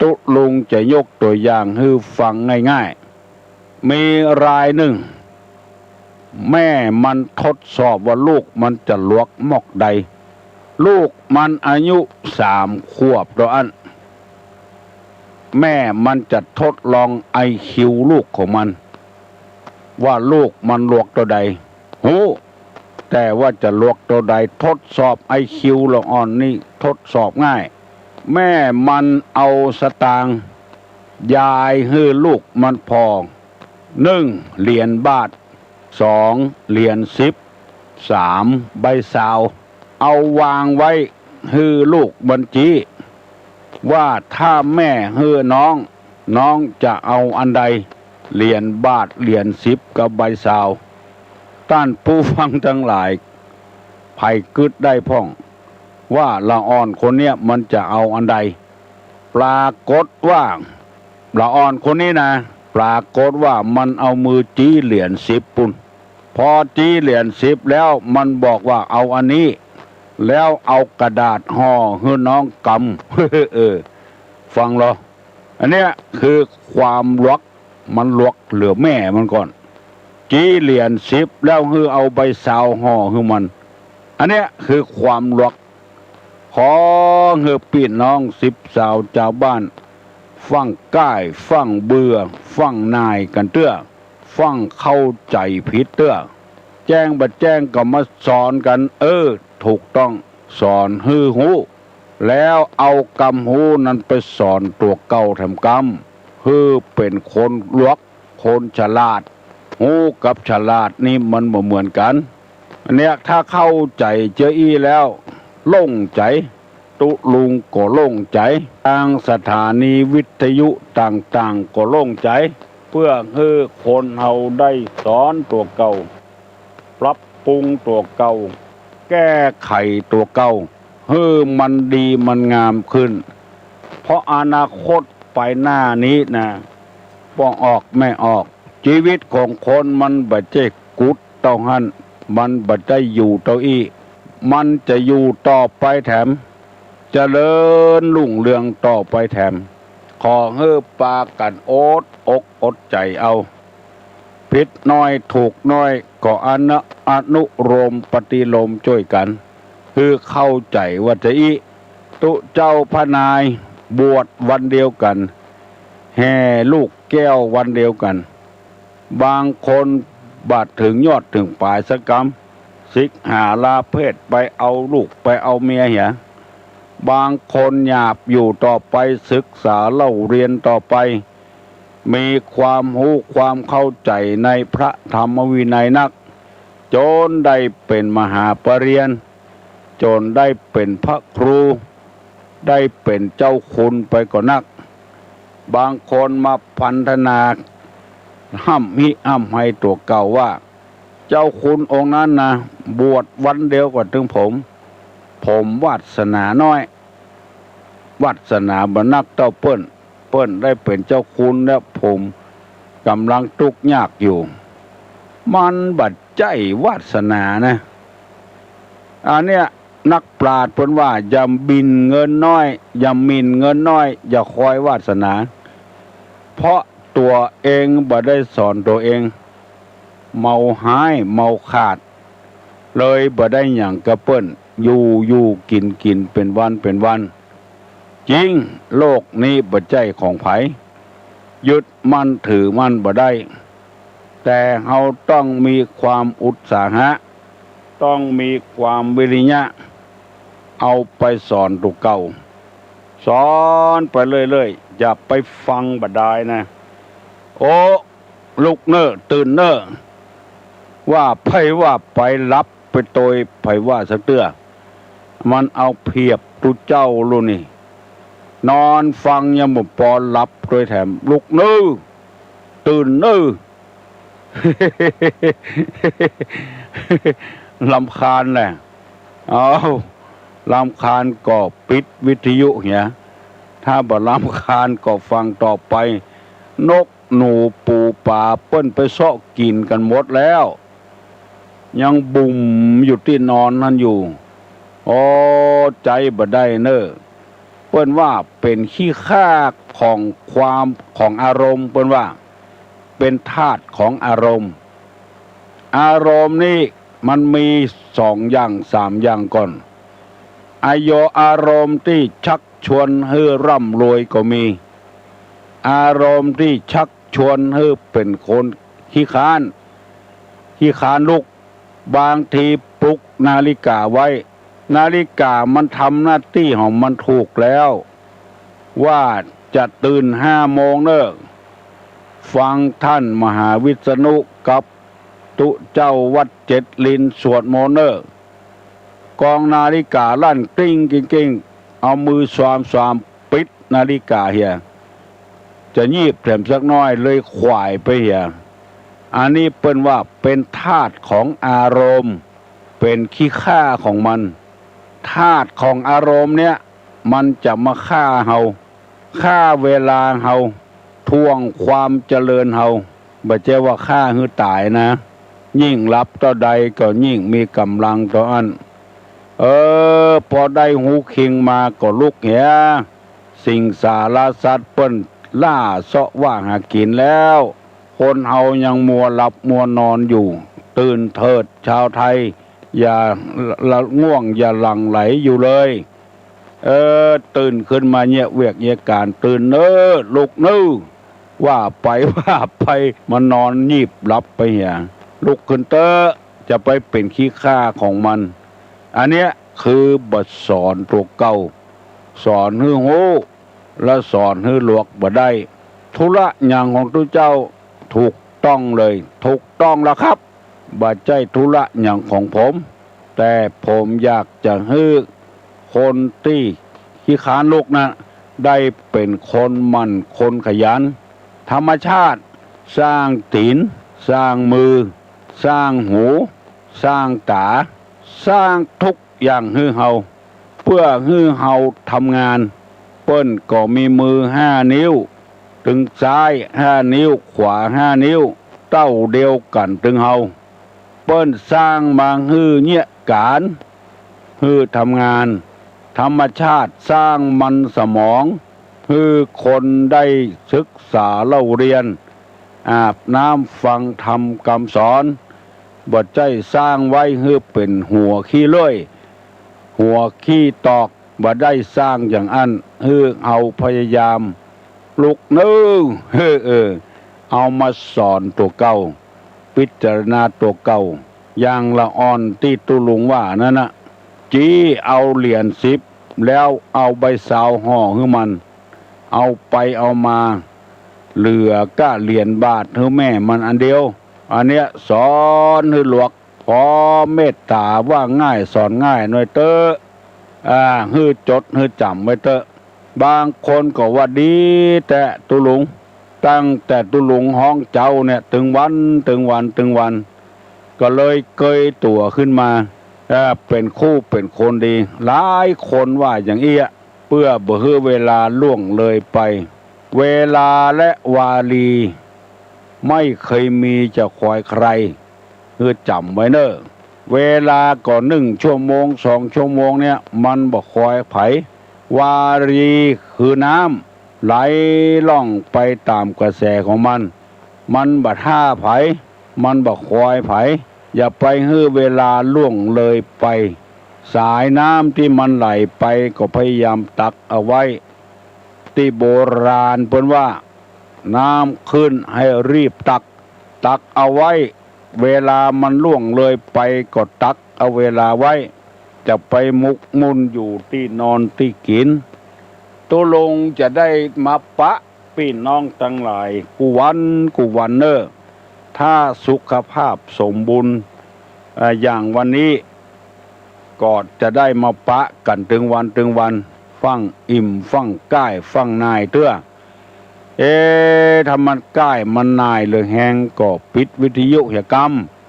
ตุ๊ลุงจะยกตั๋วอย่างหื้อฟังง่ายๆ มีรายนึ่ง แม่มันทดสอบว่าลูกมันจะหลวกมอกใด ลูกมันอายุสามขวบเต้าอั้น แม่มันจะทดลองไอคิวลูกของมัน ว่าลูกมันหลวกเต้าใด ฮู้ แต่ว่าจะหลวกเต้าใด ทดสอบไอคิวละอ่อนนี่ทดสอบง่าย แม่มันเอาสตางค์ยายหื้อลูกมันผ่อ นึ่ง เหรียญบาท สอง เหรียญสิบ สาม ใบซาว เอาวางไว้หื้อลูกมันจี๊ ว่าถ้าแม่หื้อน้อง น้องจะเอาอันใด เหรียญบาท เหรียญสิบ กับใบซาว ต้านผู้ฟังตังหลาย ใผกึ๊ดได้พ่อง ว่าละอ่อนคนเนี้ยมันจะเอาอันใด ปรากฏว่า ละอ่อนคนนี้นะ ปรากฏว่ามันเอามือจี๊เหรียญสิบปู้น พอจี๊เหรียญสิบแล้วมันบอกว่าเอาอันนี้ แล้วเอากระดาษห่อหื้อน้องกำ เออ ฟังลอ อันเนี้ยคือความหลวก มันหลวกเหลือแม่มันก่อน จี๋เหรียญสิบแล้วหื้อเอาใบซาวห่อหื้อมัน อันเนี้ยคือความหลวก ขอหื้อปี้น้องสิบสาวจาวบ้าน ฟั่งก้าย ฟั่งเบื่อ ฟั่งหน่ายกั๋นเตื้อ ฟั่งเข้าใจ๋ผิดเตื้อ แจ้งบ่แจ้งก็มาสอนกั๋น เออ ถูกต้อง สอนหื้อฮู้ แล้วเอากำฮู้นั้นไปสอนตั๋วเก่าแถมกำ หื้อเป๋นคนหลวก คนฉลาด ฮู้กับฉลาดนี่มันบ่เหมือนกั๋น อันเนี้ยถ้าเข้าใจ๋เจ้าอี้แล้ว โล่งใจ๋ ตุ๊ลุงก็โล่งใจ๋ ตางสถานีวิทยุต่างๆ ก็โล่งใจ๋ เปื้อหื้อคนเฮาได้สอนตั๋วเก่า ปรับปรุงตั๋วเก่า แก้ไขตั๋วเก่า หื้อมันดีมันงามขึ้น เพราะอนาคตไปหน้านี้นะ ป้อออกแม่ออก จีวิตของคนมันบ่ใจ้กุดเต้าหั้น มันบ่ได้อยู่เต้าอี้ มันจะอยู่ต่อไปแถม เจริญรุ่งเรืองต่อไปแถม ขอหื้อปากั๋นอดอกอดใจ๋เอา ผิดน้อยถูกน้อยก็อนุ อนุโลมปฏิโลมจ้วยกั๋น หื้อเข้าใจ๋ว่าจะอี้ ตุ๊เจ้าพระนายบวชวันเดียวกั๋น แห่ลูกแก้ววันเดียวกั๋น บางคนบ่าเถิงยอดเถิงป๋ายสักกำ สิกขาลาเพศ ไปเอาลูกไปเอาเมียเหีย บางคนหยาบอยู่ต่อไป ศึกษาเล่าเรียนต่อไป มีความฮู้ความเข้าใจ๋ในพระธรรมวินัยนัก จ๋นได้เป๋นมหาปริญญา จ๋นได้เป๋นพระครู ได้เป๋นเจ้าคุณไปก็นัก บางคนมาพันธนา ฮ่ำฮิฮ่ำไฮตั๋วเก่าว่า เจ้าคุณองค์นั้นนะ บวชวันเดียวกั๋นเถิงผม ผมวาสนาน้อย วาสนาบ่นักเต้าเปิ้น เปิ้นได้เป๋นเจ้าคุณแล้ว ผมก่ำลังตุ๊กยากอยู่ มันบ่ใจ้วาสนานะ อันเนี้ยนักปราชญ์เปิ้นว่า อย่าหมิ่นเงินน้อย อย่าหมิ่นเงินน้อย อย่าคอยวาสนา เพราะตั๋วเองบ่ได้สอนตั๋วเอง เมาฮ้ายเมาขาด เลยบ่ได้หยังกับเปิ้น อยู่อยู่กิ๋นกิ๋นเป๋นวันเป๋นวัน จริง โลกนี้บ่ใจ้ของใผ ยึดมั่นถือมั่นบ่ได้ แต่เฮาต้องมีความอุตสาหะ ต้องมีความวิริยะ เอาไปสอนตั๋วเก่า สอนไปเรื่อยๆ อย่าไปฟังบ่ดายนะ โอ้ ลุกเน่อ ตื่นเน่อ ว่าไปว่าไป หลับไปโตย ใผว่าสักเตื้อ มันเอาเปรียบตุ๊เจ้าลูกนี่ นอนฟังยังบ่ปอหลับโตยแถม ลุกเน่อ ตื่นเน่อ รำคาญแหละ เอา รำคาญก็ปิดวิทยุเหีย ถ้าบ่รำคาญก็ฟังต่อไป นกหนูปูป๋าเปิ้นไปเซาะกิ๋นกั๋นหมดแล้ว ยังบุ่มอยู่ตี้นอนหั้นอยู่ โอ้ ใจ๊บ่ได้เน่อ เปิ้นว่าเป๋นขี้ข้าของความ ของอารมณ์ เปิ้นว่าเป๋นธาตุของอารมณ์ อารมณ์นี่มันมีสองอย่างสามอย่างก่อน อโย อารมณ์ตี้ชักชวนหื้อร่ำรวยก็มี อารมณ์ตี้ชักชวนหื้อเป๋นคนขี้ค้าน ขี้ค้านลุก บางทีปลุกนาฬิกาไว้ นาฬิกามันทำหน้าตี้ของมันถูกแล้ว ว่าจะตื่นห้าโมงเน่อ ฟังท่านมหาวิษณุกับตุ๊เจ้าวัดเจ็ดลิ้นสวดมนต์เน่อ กองนาฬิกาลั่นกริ้งกริ้งกริ้ง เอามือสวามสวาม ปิดนาฬิกาเหีย จะยีบแถมสักน้อย เลยขวายไปเหีย อันนี้เปิ้นว่าเป๋นธาตุของอารมณ์ เป๋นขี้ข้าของมัน ธาตุของอารมณ์เนี่ย มันจะมาฆ่าเฮา ฆ่าเวลาเฮา ถ่วงความเจริญเฮา บ่ใจ้ว่าฆ่าหื้อต๋ายนะ ยิ่งหลับเต้าใดก็ยิ่งมีก๋ำลังเต้าอั้น เออ ปอได้ฮูคิงมาก็ลุกเหีย สิงสารสัตว์เปิ้น ล่าเซาะว่าหากิ๋นแล้ว คนเฮายังมัวหลับมัวนอนอยู่ ตื่นเถิดชาวไทย อย่าละง่วงอย่าหลั่งไหลอยู่เลย เออ ตื่นขึ้นมาเยียะเวียกเยียะก๋าน ตื่นเน้อ ลุกเน้อ ว่าไปว่าไป มานอนยีบหลับไปเหีย ลุกขึ้นเต๊อะ จะไปเป๋นขี้ข้าของมัน อันเนี้ยคือบ่สอนตั๋วเก่า สอนหื้อฮู้ และสอนหื้อหลวกบ่ได้ ธุระหยังของตุ๊เจ้า ถูกต้องเลย ถูกต้องแล้วครับ บ่ใจ้ธุระหยังของผม แต่ผมอยากจะหื้อคนตี้ขี้ค้านลุกนะ ได้เป๋นคนหมั่นคนขยัน ธรรมชาติสร้างตี๋น สร้างมือ สร้างหู สร้างต๋า สร้างทุกอย่างหื้อเฮา เปื้อหื้อเฮาทำงาน เปิ้นก็มีมือห้านิ้ว ตึงซ้ายห้านิ้ว ขวาห้านิ้ว เต้าเดียวกั๋นตึงเฮา เปิ้นสร้างมาหื้อเยียะก๋าน หื้อทำงาน ธรรมชาติสร้างมันสมอง หื้อคนได้ศึกษาเล่าเรียน อาบน้ำฟังธรรมกำสอน บ่ใจ้สร้างไว้หื้อเป๋นหัวขี้เลื่อย หัวขี้ตอก บ่ได้สร้างอย่างอั้น หื้อเฮาพยายาม ลุกเน้อ เออ เออ เอามาสอนตั๋วเก่า พิจารณาตั๋วเก่า อย่างละอ่อนตี้ตุ๊ลุงว่านั้นนะ จี้เอาเหรียญสิบ แล้วเอาใบซาวห่อหื้อมัน เอาไปเอามา เหลือก้าเหรียญบาทหื้อแม่มันอันเดียว อันเนี้ยสอนหื้อหลวก ขอเมตต๋าว่าง่ายสอนง่ายหน่อยเต๊อะ อ่า หื้อจดหื้อจ๋ำไว้เต๊อะ บางคนก็ว่าดีแต๊ตุ๊ลุง ตั้งแต่ตุ๊ลุงฮ้องเจ๊าเนี่ย ตึงวัน ตึงวัน ตึงวัน ก็เลยเกยตั๋วขึ้นมา เอ่อ เป๋นคู่เป๋นคนดี หลายคนว่าอย่างอี้อะ เปื้อบ่หื้อเวลาล่วงเลยไป เวลาและวารี ไม่เคยมีจะคอยใคร หื้อจ๋ำไว้เน้อ เวลาก็นึ่งชั่วโมง สองชั่วโมงเนี่ย มันบ่คอยใผ วารีคือน้ำ ไหลล่องไปต๋ามกระแสของมัน มันบ่ท่าใผ มันบ่คอยใผ อย่าไปหื้อเวลาล่วงเลยไป สายน้ำตี้มันไหลไปก็พยายามตักเอาไว้ ตี้โบราณเปิ้นว่า น้ำขึ้นให้รีบตัก ตักเอาไว้ เวลามันล่วงเลยไปก็ตักเอาเวลาไว้ จะไปหมกมุ่นอยู่ตี้นอนตี้กิ๋น ตุ๊ลุงจะได้มาปะปี้น้องตังหลายกู้วันกู้วันเน้อ ถ้าสุขภาพสมบูรณ์ เอ่อ อย่างวันนี้ ก็จะได้มาปะกั๋นตึงวันตึงวัน ฟั่งอิ่มฟั่งก้ายฟั่งหน่ายเตื้อ เอ๊ะ ถ้ามันก้ายมันหน่ายเหลือแฮงก็ปิดวิทยุเหียก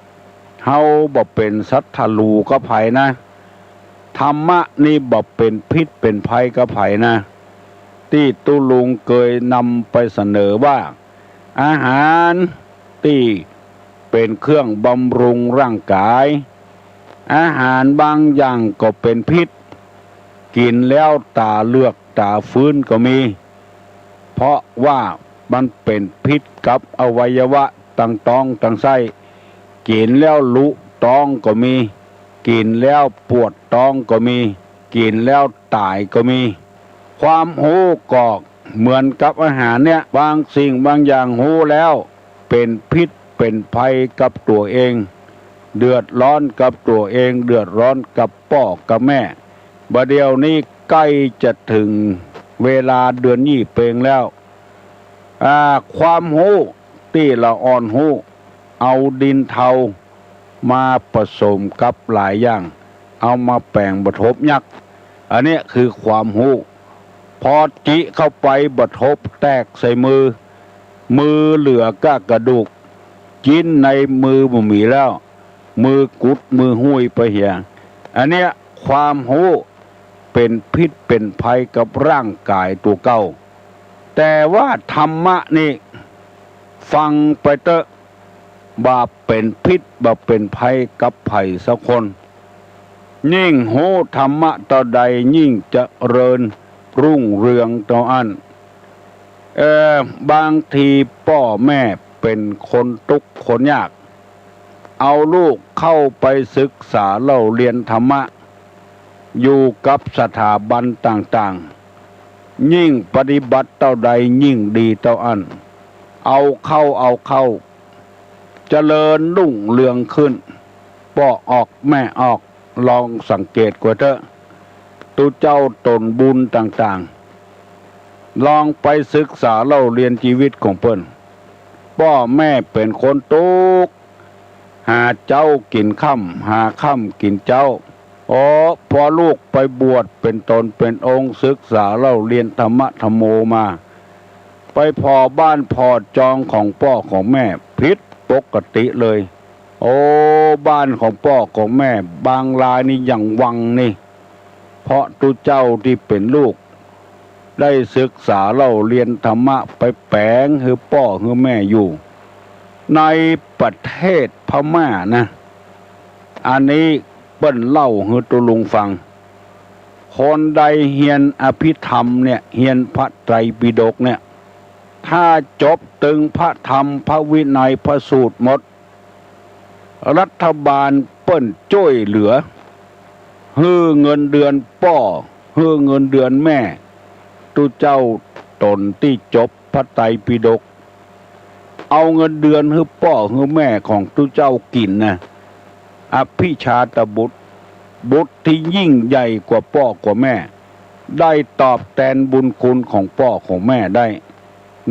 ำ เฮาบ่เป๋นศัตรู๋กับใผนะ ธรรมะนี่บ่เป๋นพิษเป๋นภัยกับใผนะ ตี้ตุ๊ลุงเกยนำไปเสนอว่า อาหารตี้เป๋นเครื่องบำรุงร่างก๋าย อาหารบางอย่างก็เป๋นพิษ กิ๋นแล้วต๋าเหลือกต๋าฟื้นก็มี เพราะว่ามันเป๋นพิษกับอวัยวะตังต๊องตังไส้ กิ๋นแล้วลุต๊องก็มี กิ๋นแล้วปวดต๊องก็มี กิ๋นแล้วต๋ายก็มี ความฮู้ก็เหมือนกับอาหารเนี่ย บางสิ่งบางอย่างฮู้แล้ว เป๋นพิษเป๋นภัยกับตั๋วเอง เดือดร้อนกับตั๋วเอง เดือดร้อนกับป้อกับแม่ บ่าเดี่ยวนี้ใก้จะเถิงเวลาเดือนยี่เปงแล้ว อ่า ความฮู้ตี้ละอ่อนฮู้ เอาดินเทามาผสมกับหลายอย่าง เอามาแป๋งบ่าทบยัก อันเนี้ยคือความฮู้ พอจิเข้าไปบ่าทบแตกใส่มือ มือเหลือก้ากระดูก จิ๊นในมือบ่มีแล้ว มือกุดมือหุ้ยไปเหีย อันเนี้ยความฮู้เป๋นพิษเป๋นภัยกับร่างก๋ายตั๋วเก่า แต่ว่าธรรมะนี่ ฟังไปเต๊อะ บ่าเป๋นพิษบ่าเป๋นภัยกับใผสักคน ยิ่งฮู้ธรรมะเต้าใดยิ่งเจริญรุ่งเรืองเต้าอั้น เอ่อ บางทีป้อแม่เป๋นคนตุ๊กข์คนยาก เอาลูกเข้าไปศึกษาเล่าเฮียนธรรมะ อยู่กับสถาบันต่างๆ ยิ่งปฏิบัติเต้าใดยิ่งดีเต้าอั้น เอาเข้า เอาเข้า เจริญรุ่งเรืองขึ้น ป้อออกแม่ออก ลองสังเกตกั๋วเต๊อะ ตุ๊เจ้าต๋นบุญต่างๆ ลองไปศึกษาเล่าเฮียนจีวิตของเปิ้น ป้อแม่เป๋นคนตุ๊กข์ หาเจ๊ากิ๋นค่ำ หาค่ำกิ๋นเจ๊า โอ้ พอลูกไปบวชเป๋นต๋นเป๋นองค์ ศึกษาเล่าเฮียนธรรมะธัมโมมา ไปผ่อบ้านผ่อจองของป้อของแม่ผิดปกติเลย โอ้ บ้านของป้อของแม่บางรายนี่อย่างวังนี่ เพราะตุ๊เจ้าตี้เป๋นลูก ได้ศึกษาเล่าเฮียนธรรมะไปแป๋งหื้อป้อหื้อแม่อยู่ ในประเทศพม่านะ อันนี้เปิ้นเล่าหื้อตุ๊ลุงฟัง คนใดเฮียนอภิธรรมเนี่ย เฮียนพระไตรปิฎกเนี่ย ถ้าจบตึงพระธรรมพระวินัยพระสูตรหมด รัฐบาลเปิ้นจ้วยเหลือ หื้อเงินเดือนป้อ หื้อเงินเดือนแม่ ตุ๊เจ้าต๋นตี้จบพระไตรปิฎก เอาเงินเดือนหื้อป้อหื้อแม่ของตุ๊เจ้ากิ๋นนะ อภิชาตบุตร บุตรที่ยิ่งใหญ่กว่าป้อกว่าแม่ ได้ตอบแตนบุญคุณของป้อของแม่ได้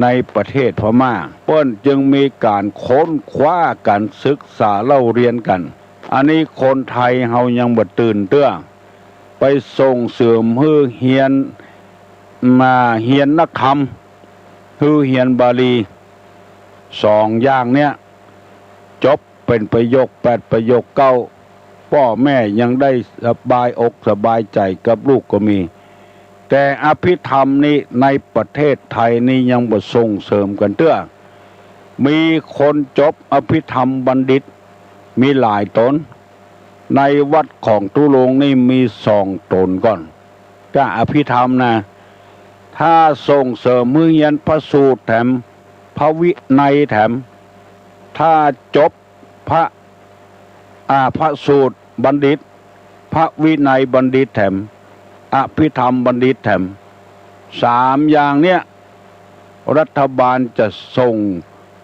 ในประเทศพม่า เปิ้นจึงมีก๋านค้นคว้าก๋านศึกษาเล่าเฮียนกั๋น อันนี้คนไทยเฮายังบ่ตื่นเตื้อ ไปส่งเสริมหื้อเฮียน มาเฮียนนักธรรม หื้อเฮียนบาลี สองอย่างเนี่ย จบเป๋นประโยคแปดประโยคเก้า ป้อแม่ยังได้สบายอกสบายใจ๋กับลูกก็มี แต่อภิธรรมนี่ในประเทศไทยนี่ยังบ่ส่งเสริมกั๋นเตื้อ มีคนจบอภิธรรมบัณฑิต มีหลายต๋น ในวัดของตุ๊ลุงนี่มีสองต๋นก่อน ก้าอภิธรรมนะ ถ้าส่งเสริมหื้อเฮียนพระสูตรแถม พระวินัยแถม ถ้าจบพระ อ่า พระสูตรบัณฑิต พระวินัยบัณฑิตแถม อภิธรรมบัณฑิตแถม สามอย่างเนี่ย รัฐบาลจะส่ง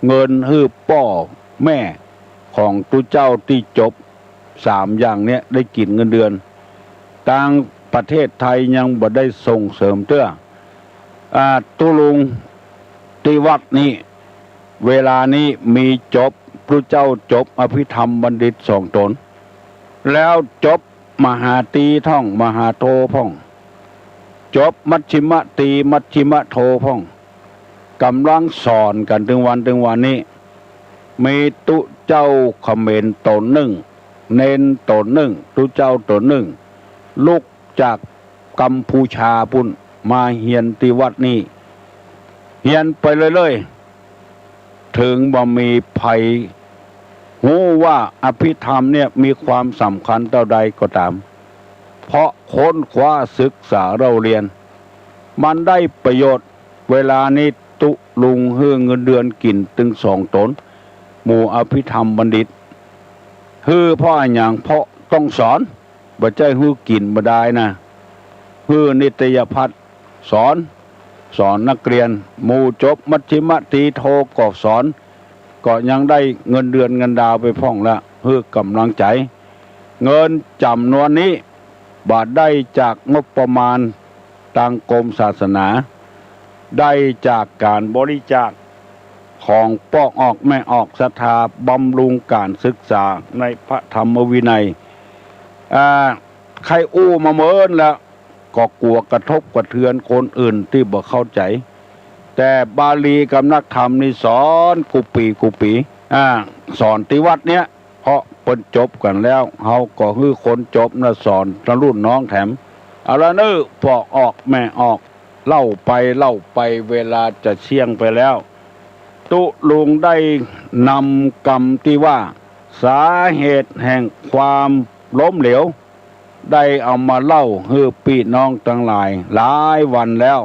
เงินหื้อป้อแม่ของตุ๊เจ้าตี้จบสามอย่างเนี่ยได้กิ๋นเงินเดือน ตางประเทศไทยยังบ่ได้ส่งเสริมเตื้อ อ่า ตุ๊ลุงตี้วัดนี้ เวลานี้มีจบ ตุ๊เจ้าจบอภิธรรมบัณฑิตสองต๋น แล้วจบมหาตรีท่อง มหาโทพ่อง จบมัชฌิมตรี มัชฌิมโทพ่อง ก่ำลังสอนกั๋นตึงวันตึงวันนี้ มีตุ๊เจ้าเขมรต๋นนึ่ง เณรต๋นนึ่ง ตุ๊เจ้าต๋นนึ่ง ลุกจากกัมพูชาปู๊น มาเฮียนตี้วัดนี้ เฮียนไปเรื่อยๆ เถิงบ่มีใผฮู้ว่าอภิธรรมเนี่ยมีความสำคัญเต้าใดก็ต๋าม เพราะค้นคว้าศึกษาเล่าเฮียน มันได้ประโยชน์ เวลานี้ตุ๊ลุงหื้อเงินเดือนกิ๋นตึงสองต๋น หมู่อภิธรรมบัณฑิต หื้อเพราะอะหยัง เพราะต้องสอน บ่ใจ้หื้อกิ๋นบ่ดายนะ หื้อนิตยพัฒน์สอน สอนนักเรียน หมู่จบมัชฌิมตรีโทก็สอน ก็ยังได้เงินเดือนเงินดาวไปพ่องละ หื้อก่ำลังใจ๋ เงินจ๋ำนวนนี้บ่ได้จากงบประมาณตางกรมศาสนา ได้จากก๋านบริจาคของป้อออกแม่ออกศรัทธาบำรุงก๋านศึกษาในพระธรรมวินัย อ่า ใค่อู้มาเมินแล้ว ก็กั๋วกระทบกระเทือนคนอื่นตี้บ่เข้าใจ๋ แต่บาลีกับนักธรรมนี่สอนกู้ปี๋กู้ปี๋ อ่า สอนตี้วัดเนี้ย เพราะเปิ้นจบกั๋นแล้ว เฮาก็หื้อคนจบน่ะสอนตะรุ่นน้องแถม เอาละเน่อ ป้อออกแม่ออก เล่าไปเล่าไปเวลาจะเที่ยงไปแล้ว ตุ๊ลุงได้นำกำตี้ว่า สาเหตุแห่งความล้มเหลว ได้เอามาเล่าหื้อปี้น้องตังหลายหลายวันแล้ว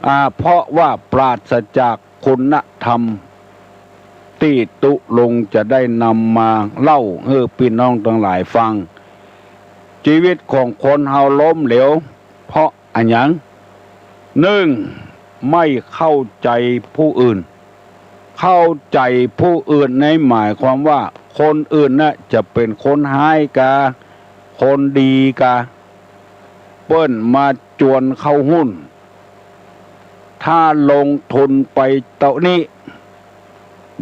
อ่า เพราะว่าปราศจากคุณธรรมตี้ตุ๊ลุงจะได้นำมาเล่าหื้อปี้น้องตังหลายฟัง จีวิตของคนเฮาล้มเหลว เพราะอะหยัง นึ่ง ไม่เข้าใจ๋ผู้อื่น เข้าใจ๋ผู้อื่นในหมายความว่าคนอื่นน่ะจะเป๋นคนฮ้ายกา คนดีกา เปิ้นมาจวนเข้าหุ้น ถ้าลงทุนไปเต้านี้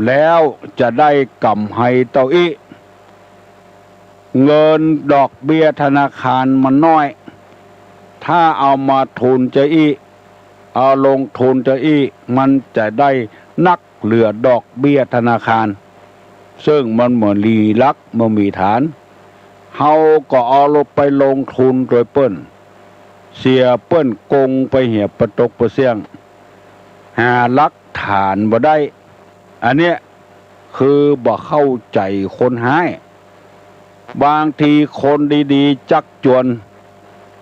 แล้วจะได้ก๋ำไรเต้าอี้ เงินดอกเบี้ยธนาคารมันน้อย ถ้าเอามาทุนจาอี้ เอาลงทุนจาอี้ มันจะได้นักเหลือดอกเบี้ยธนาคาร ซึ่งมันบ่มีหลัก บ่มีฐาน เฮาก็เอาลงไปลงทุนโดยเปิ้น เสียเปิ้นโกงไปเหียปะตกปะเสี้ยง หาหลักฐานบ่ได้ อันเนี้ยคือบ่เข้าใจ๋คนฮ้าย บางทีคนดีๆ จักจวน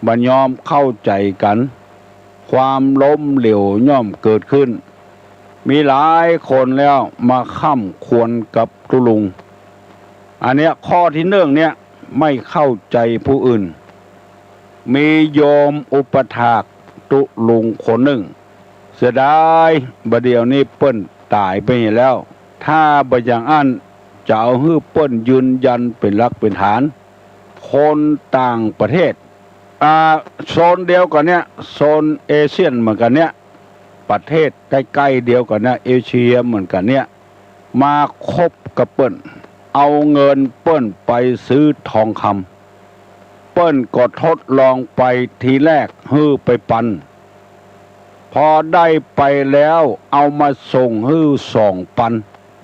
บ่ยอมเข้าใจ๋กั๋น ความล้มเหลวย่อมเกิดขึ้น มีหลายคนแล้วมาคร่ำครวญกับตุ๊ลุง อันเนี้ยข้อตี้นึ่งเนี่ย ไม่เข้าใจ๋ผู้อื่น มีโยมอุปัฏฐากตุ๊ลุงคนนึ่ง เสียดาย บ่าเดี่ยวนี้เปิ้นต๋ายไปแล้ว ถ้าบ่อย่างอั้นจะเอาหื้อเปิ้นยืนยันเป๋นหลักเป๋นฐาน คนต่างประเทศ อ่า โซนเดียวกั๋นเนี่ย โซนเอเชียเหมือนกั๋นเนี่ย ประเทศใก้ๆ เดียวกั๋นเนี่ย เอเชียเหมือนกั๋นเนี่ย มาคบกับเปิ้น เอาเงินเปิ้นไปซื้อทองคำ เปิ้นก็ทดลองไปทีแรกหื้อไปปัน พอได้ไปแล้วเอามาส่งหื้อสองปัน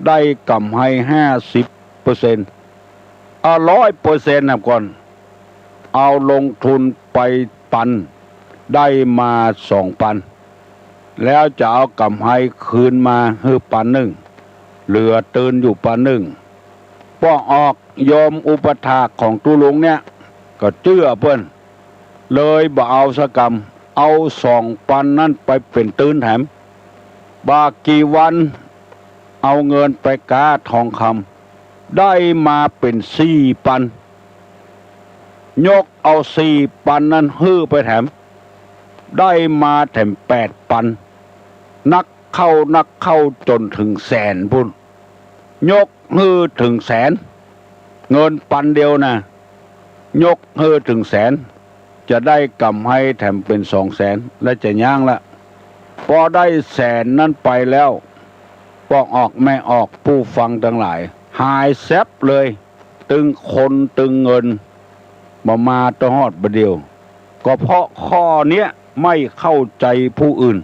ได้ก๋ำไรห้าสิบเปอร์เซ็นต์ เอาร้อยเปอร์เซ็นต์นะก่อน เอาลงทุนไปปัน ได้มาสองปัน แล้วจะเอาก๋ำไรคืนมาหื้อปันนึ่ง เหลือตื่นอยู่ปันนึ่ง ป้อออก โยมอุปัฏฐากของตุ๊ลุงเนี่ย ก็เจื้อเปิ้น เลยบ่เอาสักกำ เอาสองปันนั้นไปเป๋นตื่นแถม บ่ากี่วัน เอาเงินไปก๊าทองคำ ได้มาเป๋นสี่ปัน ยกเอาสี่ปันนั้นหื้อไปแถม ได้มาแถมแปดปัน นักเข้านักเข้าจ๋นเถิงแสนปู้น ยกหื้อเถิงแสน เงินปันเดียวนะ ยกหื้อเถิงแสน จะได้ก๋ำไรแถมเป๋นสองแสน และจะยั้งละ พอได้แสนนั้นไปแล้ว ป้อออกแม่ออก ผู้ฟังตังหลาย หายแซ็บเลย ตึงคนตึงเงิน บ่มาตะฮอดบ่าเดี่ยว ก็เพราะข้อเนี้ย ไม่เข้าใจ๋ผู้อื่น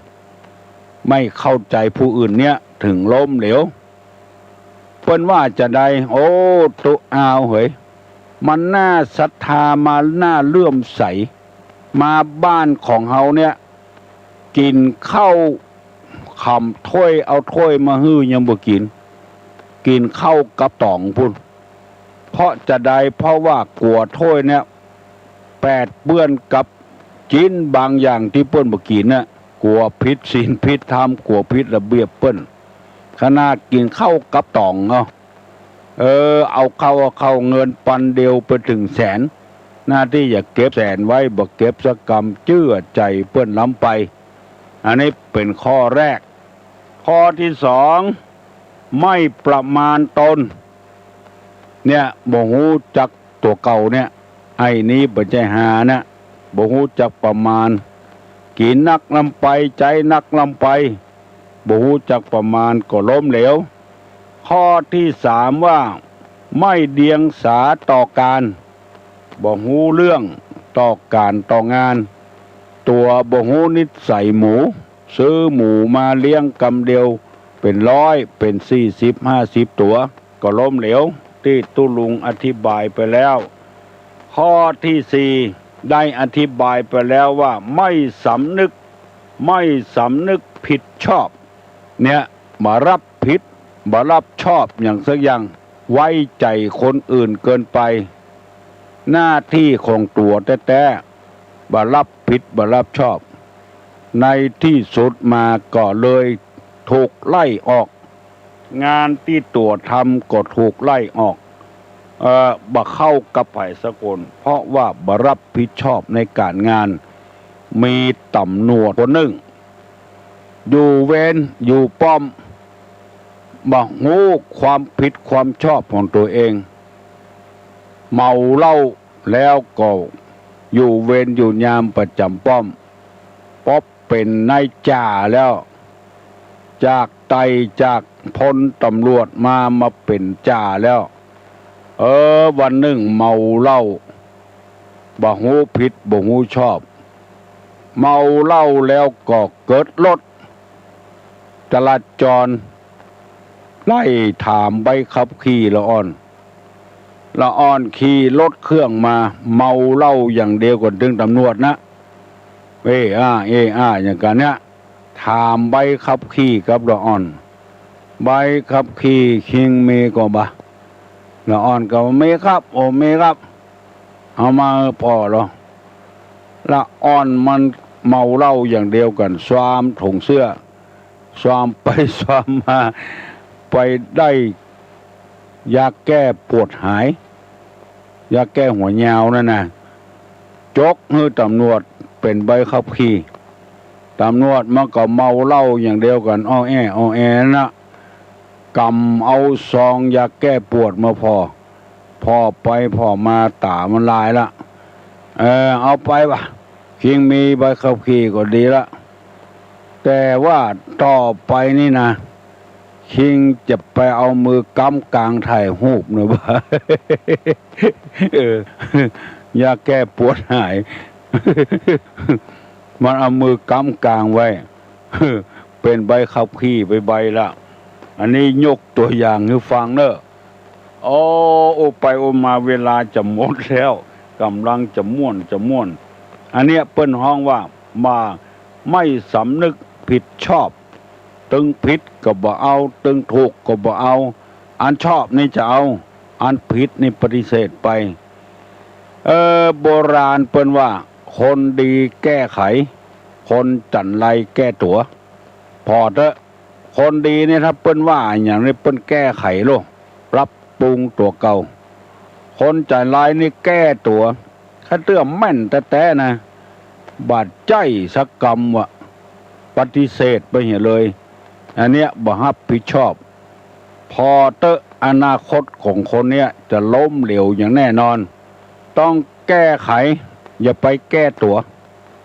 ไม่เข้าใจ๋ผู้อื่นเนี่ย เถิงล้มเหลว เปิ้นว่าจาใด โอ้ ตุ๊อ้าวเหย มันน่าศรัทธา มันน่าเลื่อมใส มาบ้านของเฮาเนี่ย กิ๋นข้าว ขำถ้วย เอาถ้วยมาหื้อยังบ่กิ๋น กิ๋นข้าวกับต๋องปู้น เพราะจาใด เพราะว่ากั๋วถ้วยเนี่ย แปดเปื้อนกับจิ๊นบางอย่างตี้เปิ้นบ่กิ๋นน่ะ กั๋วผิดศีลผิดธรรม กั๋วผิดระเบียบเปิ้น ขนาดกิ๋นข้าวกับต๋องเนาะ เออ เอาเข้า เอาเข้า เงินปันเดียวไปเถิงแสน หน้าตี้จะเก็บแสนไว้ บ่เก็บสักกำ เจื้อใจ๋เปิ้นล้ำไป อันนี้เป๋นข้อแรก ข้อตี้สอง ไม่ประมาณตน เนี่ย บ่ฮู้จักตั๋วเก่าเนี่ย ไอ้นี้บ่ใจ้ฮานะ บ่ฮู้จักประมาณ กิ๋นนักล้ำไป ใจ๊นักล้ำไป บ่ฮู้จักประมาณก็ล้มเหลว ข้อตี้สามว่า ไม่เดียงสาต่อก๋าน บ่ฮู้เรื่องต่อก๋านต่องาน ตั๋วบ่ฮู้นิสัยหมู ซื้อหมูมาเลี้ยงกำเดียว เป๋นร้อย เป๋นสี่สิบ ห้าสิบตั๋ว ก็ล้มเหลว ตี้ตุ๊ลุงอธิบายไปแล้ว ข้อตี้สี่ ได้อธิบายไปแล้วว่า ไม่สำนึก ไม่สำนึกผิดชอบ เนี่ย บ่รับผิด บ่รับชอบหยังสักอย่าง ไว้ใจ๋คนอื่นเกินไป หน้าตี้ของตั๋วแต๊ๆ บ่รับผิด บ่รับชอบ ในตี้สุดมาก็เลยถูกไล่ออก งานตี้ตั๋วทำก็ถูกไล่ออก เอ่อ บ่เข้ากับใผสักคน เพราะว่าบ่ฮับผิดชอบในก๋านงาน มีต๋ำรวจคนนึ่ง อยู่เวรอยู่ป้อม บ่ฮู้ความผิดความชอบของตั๋วเอง เมาเหล้าแล้วก็อยู่เวรอยู่ยามประจ๋ำป้อม ปบเป๋นนายจ่าแล้ว จากไต่จากพลต๋ำรวจมา มาเป๋นจ่าแล้ว เออ วันนึ่งเมาเหล้า บ่ฮู้ผิดบ่ฮู้ชอบ เมาเหล้าแล้วก็เกิดรถ จราจรไล่ถามใบขับขี่ละอ่อน ละอ่อนขี่รถเครื่องมา เมาเหล้าอย่างเดียวก่อน ตึงต๋ำรวจนะ เอ้ออ้า เอ้ออ้า อย่างกั๋นเนี่ย ถามใบขับขี่กับละอ่อน ใบขับขี่คิงมีก่อบ่า ละอ่อนก็ว่ามีครับ โอ้ มีครับ เอามาผ่อลอ ละอ่อนมันเมาเหล้าอย่างเดียวกั๋น ซวามถงเสื้อ ซวามไปซวามมา ไปได้ยาแก้ปวดหาย ยาแก้หัวยาวนั่นนะ จกหื้อต๋ำรวจเป๋นใบขับขี่ ต๋ำรวจมันก็เมาเหล้าอย่างเดียวกั๋น อ้อแอ้ อ้อแอ้นะ ก๋ำเอาซองยาแก้ปวดมาผ่อ ผ่อไปผ่อมาต๋ามันลายละ เออ เอาไปบ่า คิงมีใบขับขี่ก็ดีละ แต่ว่าต่อไปนี่นะ คิงจะไปเอามือก๊ำกางถ่ายฮูปเนาะบ่า เออ ยาแก้ปวดหาย มันเอามือก๊ำกางไว้ เป๋นใบขับขี่ไปใบละ อันนี้ยกตั๋วอย่างหื้อฟังเน่อ โอ้ โอ้ไปโอ้มาเวลาจะหมดแล้ว ก่ำลังจะม่วนจะม่วน อันเนี้ยเปิ้นฮ้องว่า บ่า ไม่สำนึกผิดชอบ ตึงผิดก็บ่เอา ตึงถูกก็บ่เอา อันชอบนี่จะเอา อันผิดนี่ปฏิเสธไป เออ โบราณเปิ้นว่า คนดีแก้ไข คนจั๋นไรแก้ตั๋ว ผ่อเต๊อะ คนดีนี่ถ้าเปิ้นว่าอะหยังนี่เปิ้นแก้ไขโลด ปรับปรุงตั๋วเก่า คนจั๋นไรนี่แก้ตั๋ว ข้าเตื้อแม่นแต๊ๆ นะ บ่ใจ้สักกำวะ ปฏิเสธไปเหียเลย อันเนี้ยบ่ฮับผิดชอบ ผ่อเต๊อะ อนาคตของคนเนี้ยจะล้มเหลวอย่างแน่นอน ต้องแก้ไข อย่าไปแก้ตั๋ว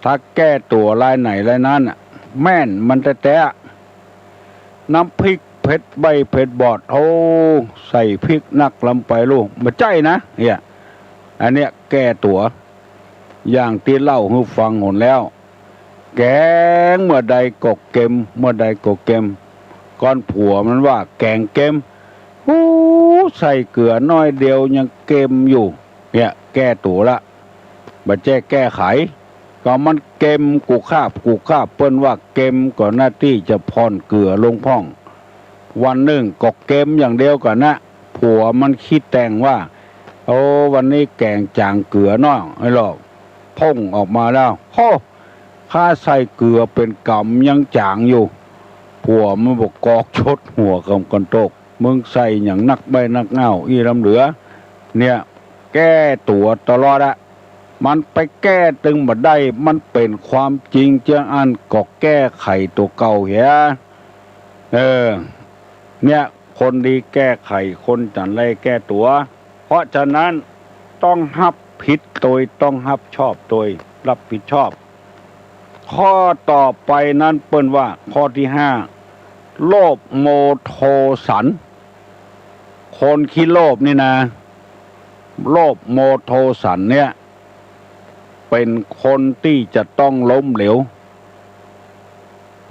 ถ้าแก้ตั๋วรายไหนรายนั้นน่ะ แม่นมันแต๊ๆ น้ำพริกเผ็ดใบ้เผ็ดบอด โอ้ ใส่พริกนักล้ำไปลูก บ่ใจ้นะ เนี่ย อันเนี้ยแก้ตั๋ว อย่างตี้เล่าหื้อฟังหนแล้ว แก๋งเมื่อใดก็เก็ม เมื่อใดก็เก็ม ก่อนผัวมันว่าแก๋งเก็ม โอ้ ใส่เกลือน้อยเดียวยังเก็มอยู่ เนี่ย แก้ตั๋วละ บ่ใจ้แก้ไข ก็มันเก็มกู้คาบกู้คาบ เปิ้นว่าเก็มก็หน้าตี้จะผ่อนเกลือลงพ่อง วันนึ่งก็เก็มอย่างเดียวกั๋นนะ ผัวมันขี้แตงว่า โอ้ วันนี้แก๋งจ๋างเกลือน้อย ไอ้หลอก พ่งออกมาแล้ว โฮ้ ข้าใส่เกลือเป๋นก๋ำยังจ๋างอยู่ ผัวมันบอก กอกชดหัวกำกั๋นตก มึงใส่หยังนักใบ้นักง่าวอี้ล้ำเหลือ เนี่ย แก้ตั๋วตลอดอะ มันไปแก้ตึงบ่ได้ มันเป๋นความจริงเจื้ออั้นก็แก้ไขตั๋วเก่าเหีย เออ เนี่ย คนดีแก้ไข คนจั๋นไรแก้ตั๋ว เพราะฉะนั้นต้องฮับผิดโตย ต้องฮับชอบโตย รับผิดชอบ ข้อต่อไปนั้นเปิ้นว่า ข้อตี้ห้า โลภโมโทสัน คนขี้โลภนี่นะ โลภโมโทสันเนี่ย เป๋นคนตี้จะต้องล้มเหลว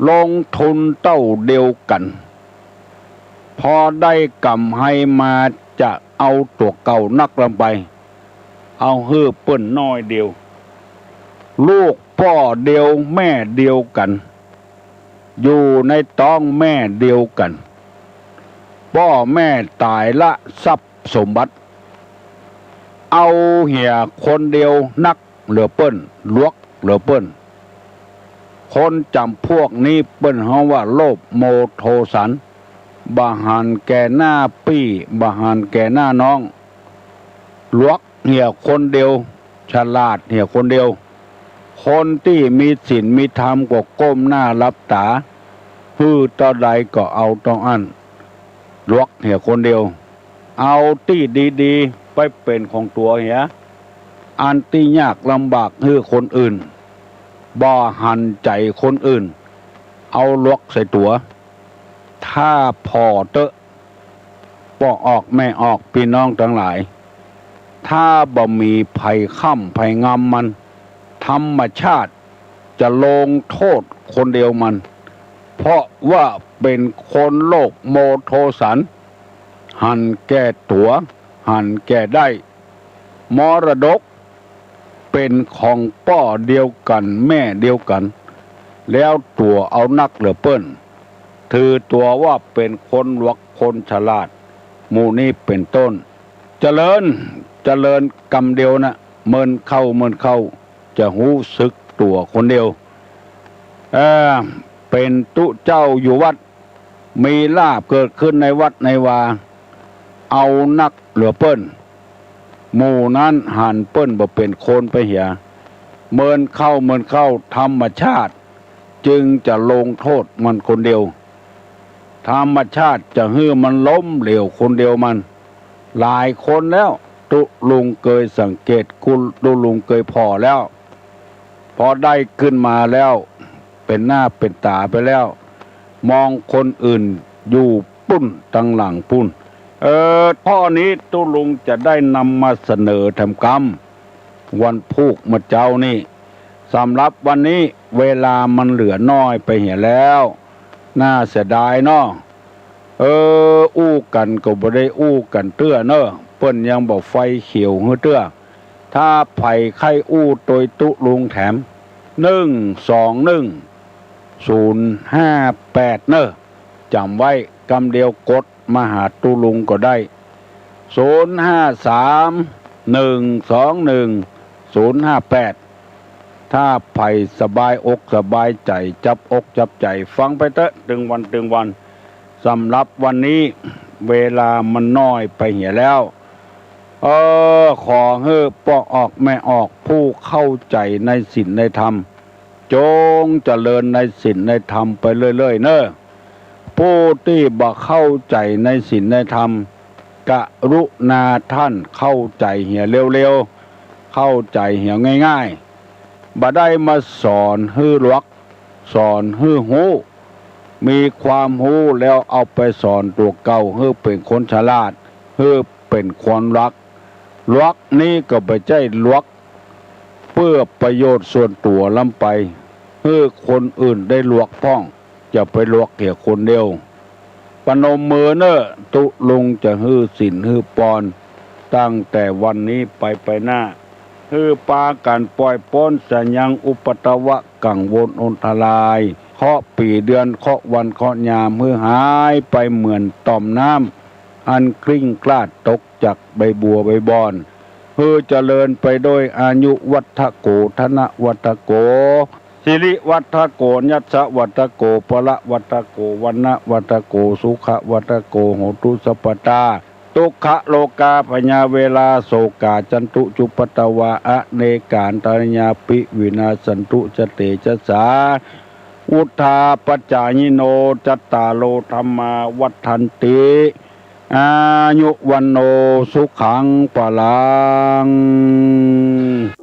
ลงทุนเต้าเดียวกั๋น พอได้ก๋ำไรมาจะเอาตั๋วเก่านักล้ำไป เอาหื้อเปิ้นน้อยเดียว ลูกป้อเดียวแม่เดียวกั๋น อยู่ในต๊องแม่เดียวกั๋น ป้อแม่ต๋ายละทรัพย์สมบัติ เอาเหียคนเดียวนักเหลือเปิ้น หลวกเหลือเปิ้น คนจ๋ำพวกนี้เปิ้นฮ้องว่าโลภโมโทสัน บ่หันแก่หน้าปี้ บ่หันแก่หน้าน้อง หลวกเหียคนเดียว ฉลาดเหียคนเดียว คนตี้มีศีลมีธรรมก็ก้มหน้าหลับต๋า หื้อเต้าใดก็เอาเต้าอั้น หลวกเหียคนเดียว เอาตี้ดีๆ ไปเป๋นของตั๋วเหีย อันตี้ยากลำบากหื้อคนอื่น บ่หันใจ๋คนอื่น เอาหลวกใส่ตั๋ว ถ้าผ่อเต๊อะ ป้อออกแม่ออก ปี้น้องตังหลาย ถ้าบ่มีใผค้ำใผงำมัน ธรรมชาติจะลงโต้ษคนเดียวมัน เพราะว่าเป๋นคนโลภโมโทสัน หันแก่ตั๋ว หันแก่ได้ มรดกเป๋นของป้อเดียวกั๋นแม่เดียวกั๋น แล้วตั๋วเอานักเหลือเปิ้น ถือตั๋วว่าเป๋นคนหลวกคนฉลาด หมู่นี้เป๋นต้น เจริญ เจริญกำเดียวนะ เมินเข้า เมินเข้า จะฮู้สึกตั๋วคนเดียว เอ่อ เป๋นตุ๊เจ้าอยู่วัด มีลาภเกิดขึ้นในวัดในวา เอานักเหลือเปิ้น หมู่นั้นหันเปิ้นบ่เป๋นคนไปเหีย เมินเข้า เมินเข้า ธรรมชาติจึงจะลงโต้ษมันคนเดียว ธรรมชาติจะหื้อมันล้มเหลวคนเดียวมัน หลายคนแล้ว ตุ๊ลุงเกยสังเกต กุ ตุ๊ลุงเกยผ่อแล้ว พอได้ขึ้นมาแล้ว เป๋นหน้าเป๋นต๋าไปแล้ว มองคนอื่นอยู่ปุ้น ตังหลังปุ้น เออ ข้อนี้ตุ๊ลุงจะได้นำมาเสนอแถมกำ วันพูกเมื่อเจ๊านี้ สำหรับวันนี้เวลามันเหลือน้อยไปเหียแล้ว น่าเสียดายเนาะ เออ อู้กั๋นก็บ่ได้อู้กั๋นเตื้อเน่อ เปิ้นยังบ่ไฟเขียวหื้อเตื้อ ถ้าใผใค่อู้ตวยตุ๊ลุงแถม หนึ่งสองหนึ่ง ศูนย์ห้าแปด เน่อ จ๋ำไว้กำเดียว กดมาหาตุ๊ลุงก็ได้ ศูนย์ห้าสาม หนึ่งสองหนึ่ง ศูนย์ห้าแปด ถ้าใผสบายอกสบายใจ๋ จับอกจับใจ๋ ฟังไปเต๊อะ ตึงวันตึงวัน สำหรับวันนี้เวลามันน้อยไปเหียแล้ว เออ ขอหื้อป้อออกแม่ออก ผู้เข้าใจ๋ในศีลในธรรม จงเจริญในศีลในธรรมไปเรื่อยๆ เน่อ ผู้ตี้บ่เข้าใจ๋ในศีลในธรรม กรุณาต้านเข้าใจ๋เหียเร็วๆ เข้าใจ๋เหียง่ายๆ บ่ได้มาสอนหื้อหลวก สอนหื้อฮู้ มีความฮู้แล้วเอาไปสอนตั๋วเก่า หื้อเป๋นคนฉลาด หื้อเป๋นคนหลวก หลวกนี้ก็บ่ใจ้หลวกเปื้อประโยชน์ส่วนตั๋วล้ำไป หื้อคนอื่นได้หลวกพ่อง อย่าไปหลวกเหียคนเดียว ประนมมือเน่อ ตุ๊ลุงจะหื้อศีลหื้อปอน ตั้งแต่วันนี้ไปไปหน้า หื้อปากั๋นปล่อยป๊นเสียยังอุปัทวะกังวลอันตราย เคราะห์ปี๋เดือน เคราะห์วันเคราะห์ยาม หื้อหายไปเหมือนต่อมน้ำ อันกลิ้งกลาดตกจากใบบัวใบบอน หื้อเจริญไปด้วยอายุวัฒโก ธนวัฒโก สิริวัฒโก ยัสสะวัฒโก พละวัฒโก วรรณะวัฒโก สุขะวัฒโก โหตุสัพพะตา ทุกขะโรคาพยาเวรา โสกา จันตุ จุปปะตะวา อเนกา อันตะรายา ปิ วินาสสันตุ สะเตจะสา วุฑฒาปะจายิโน จัตตาโร ธัมมา วัฑฒันติ อายุ วัณโณ สุขัง พะลัง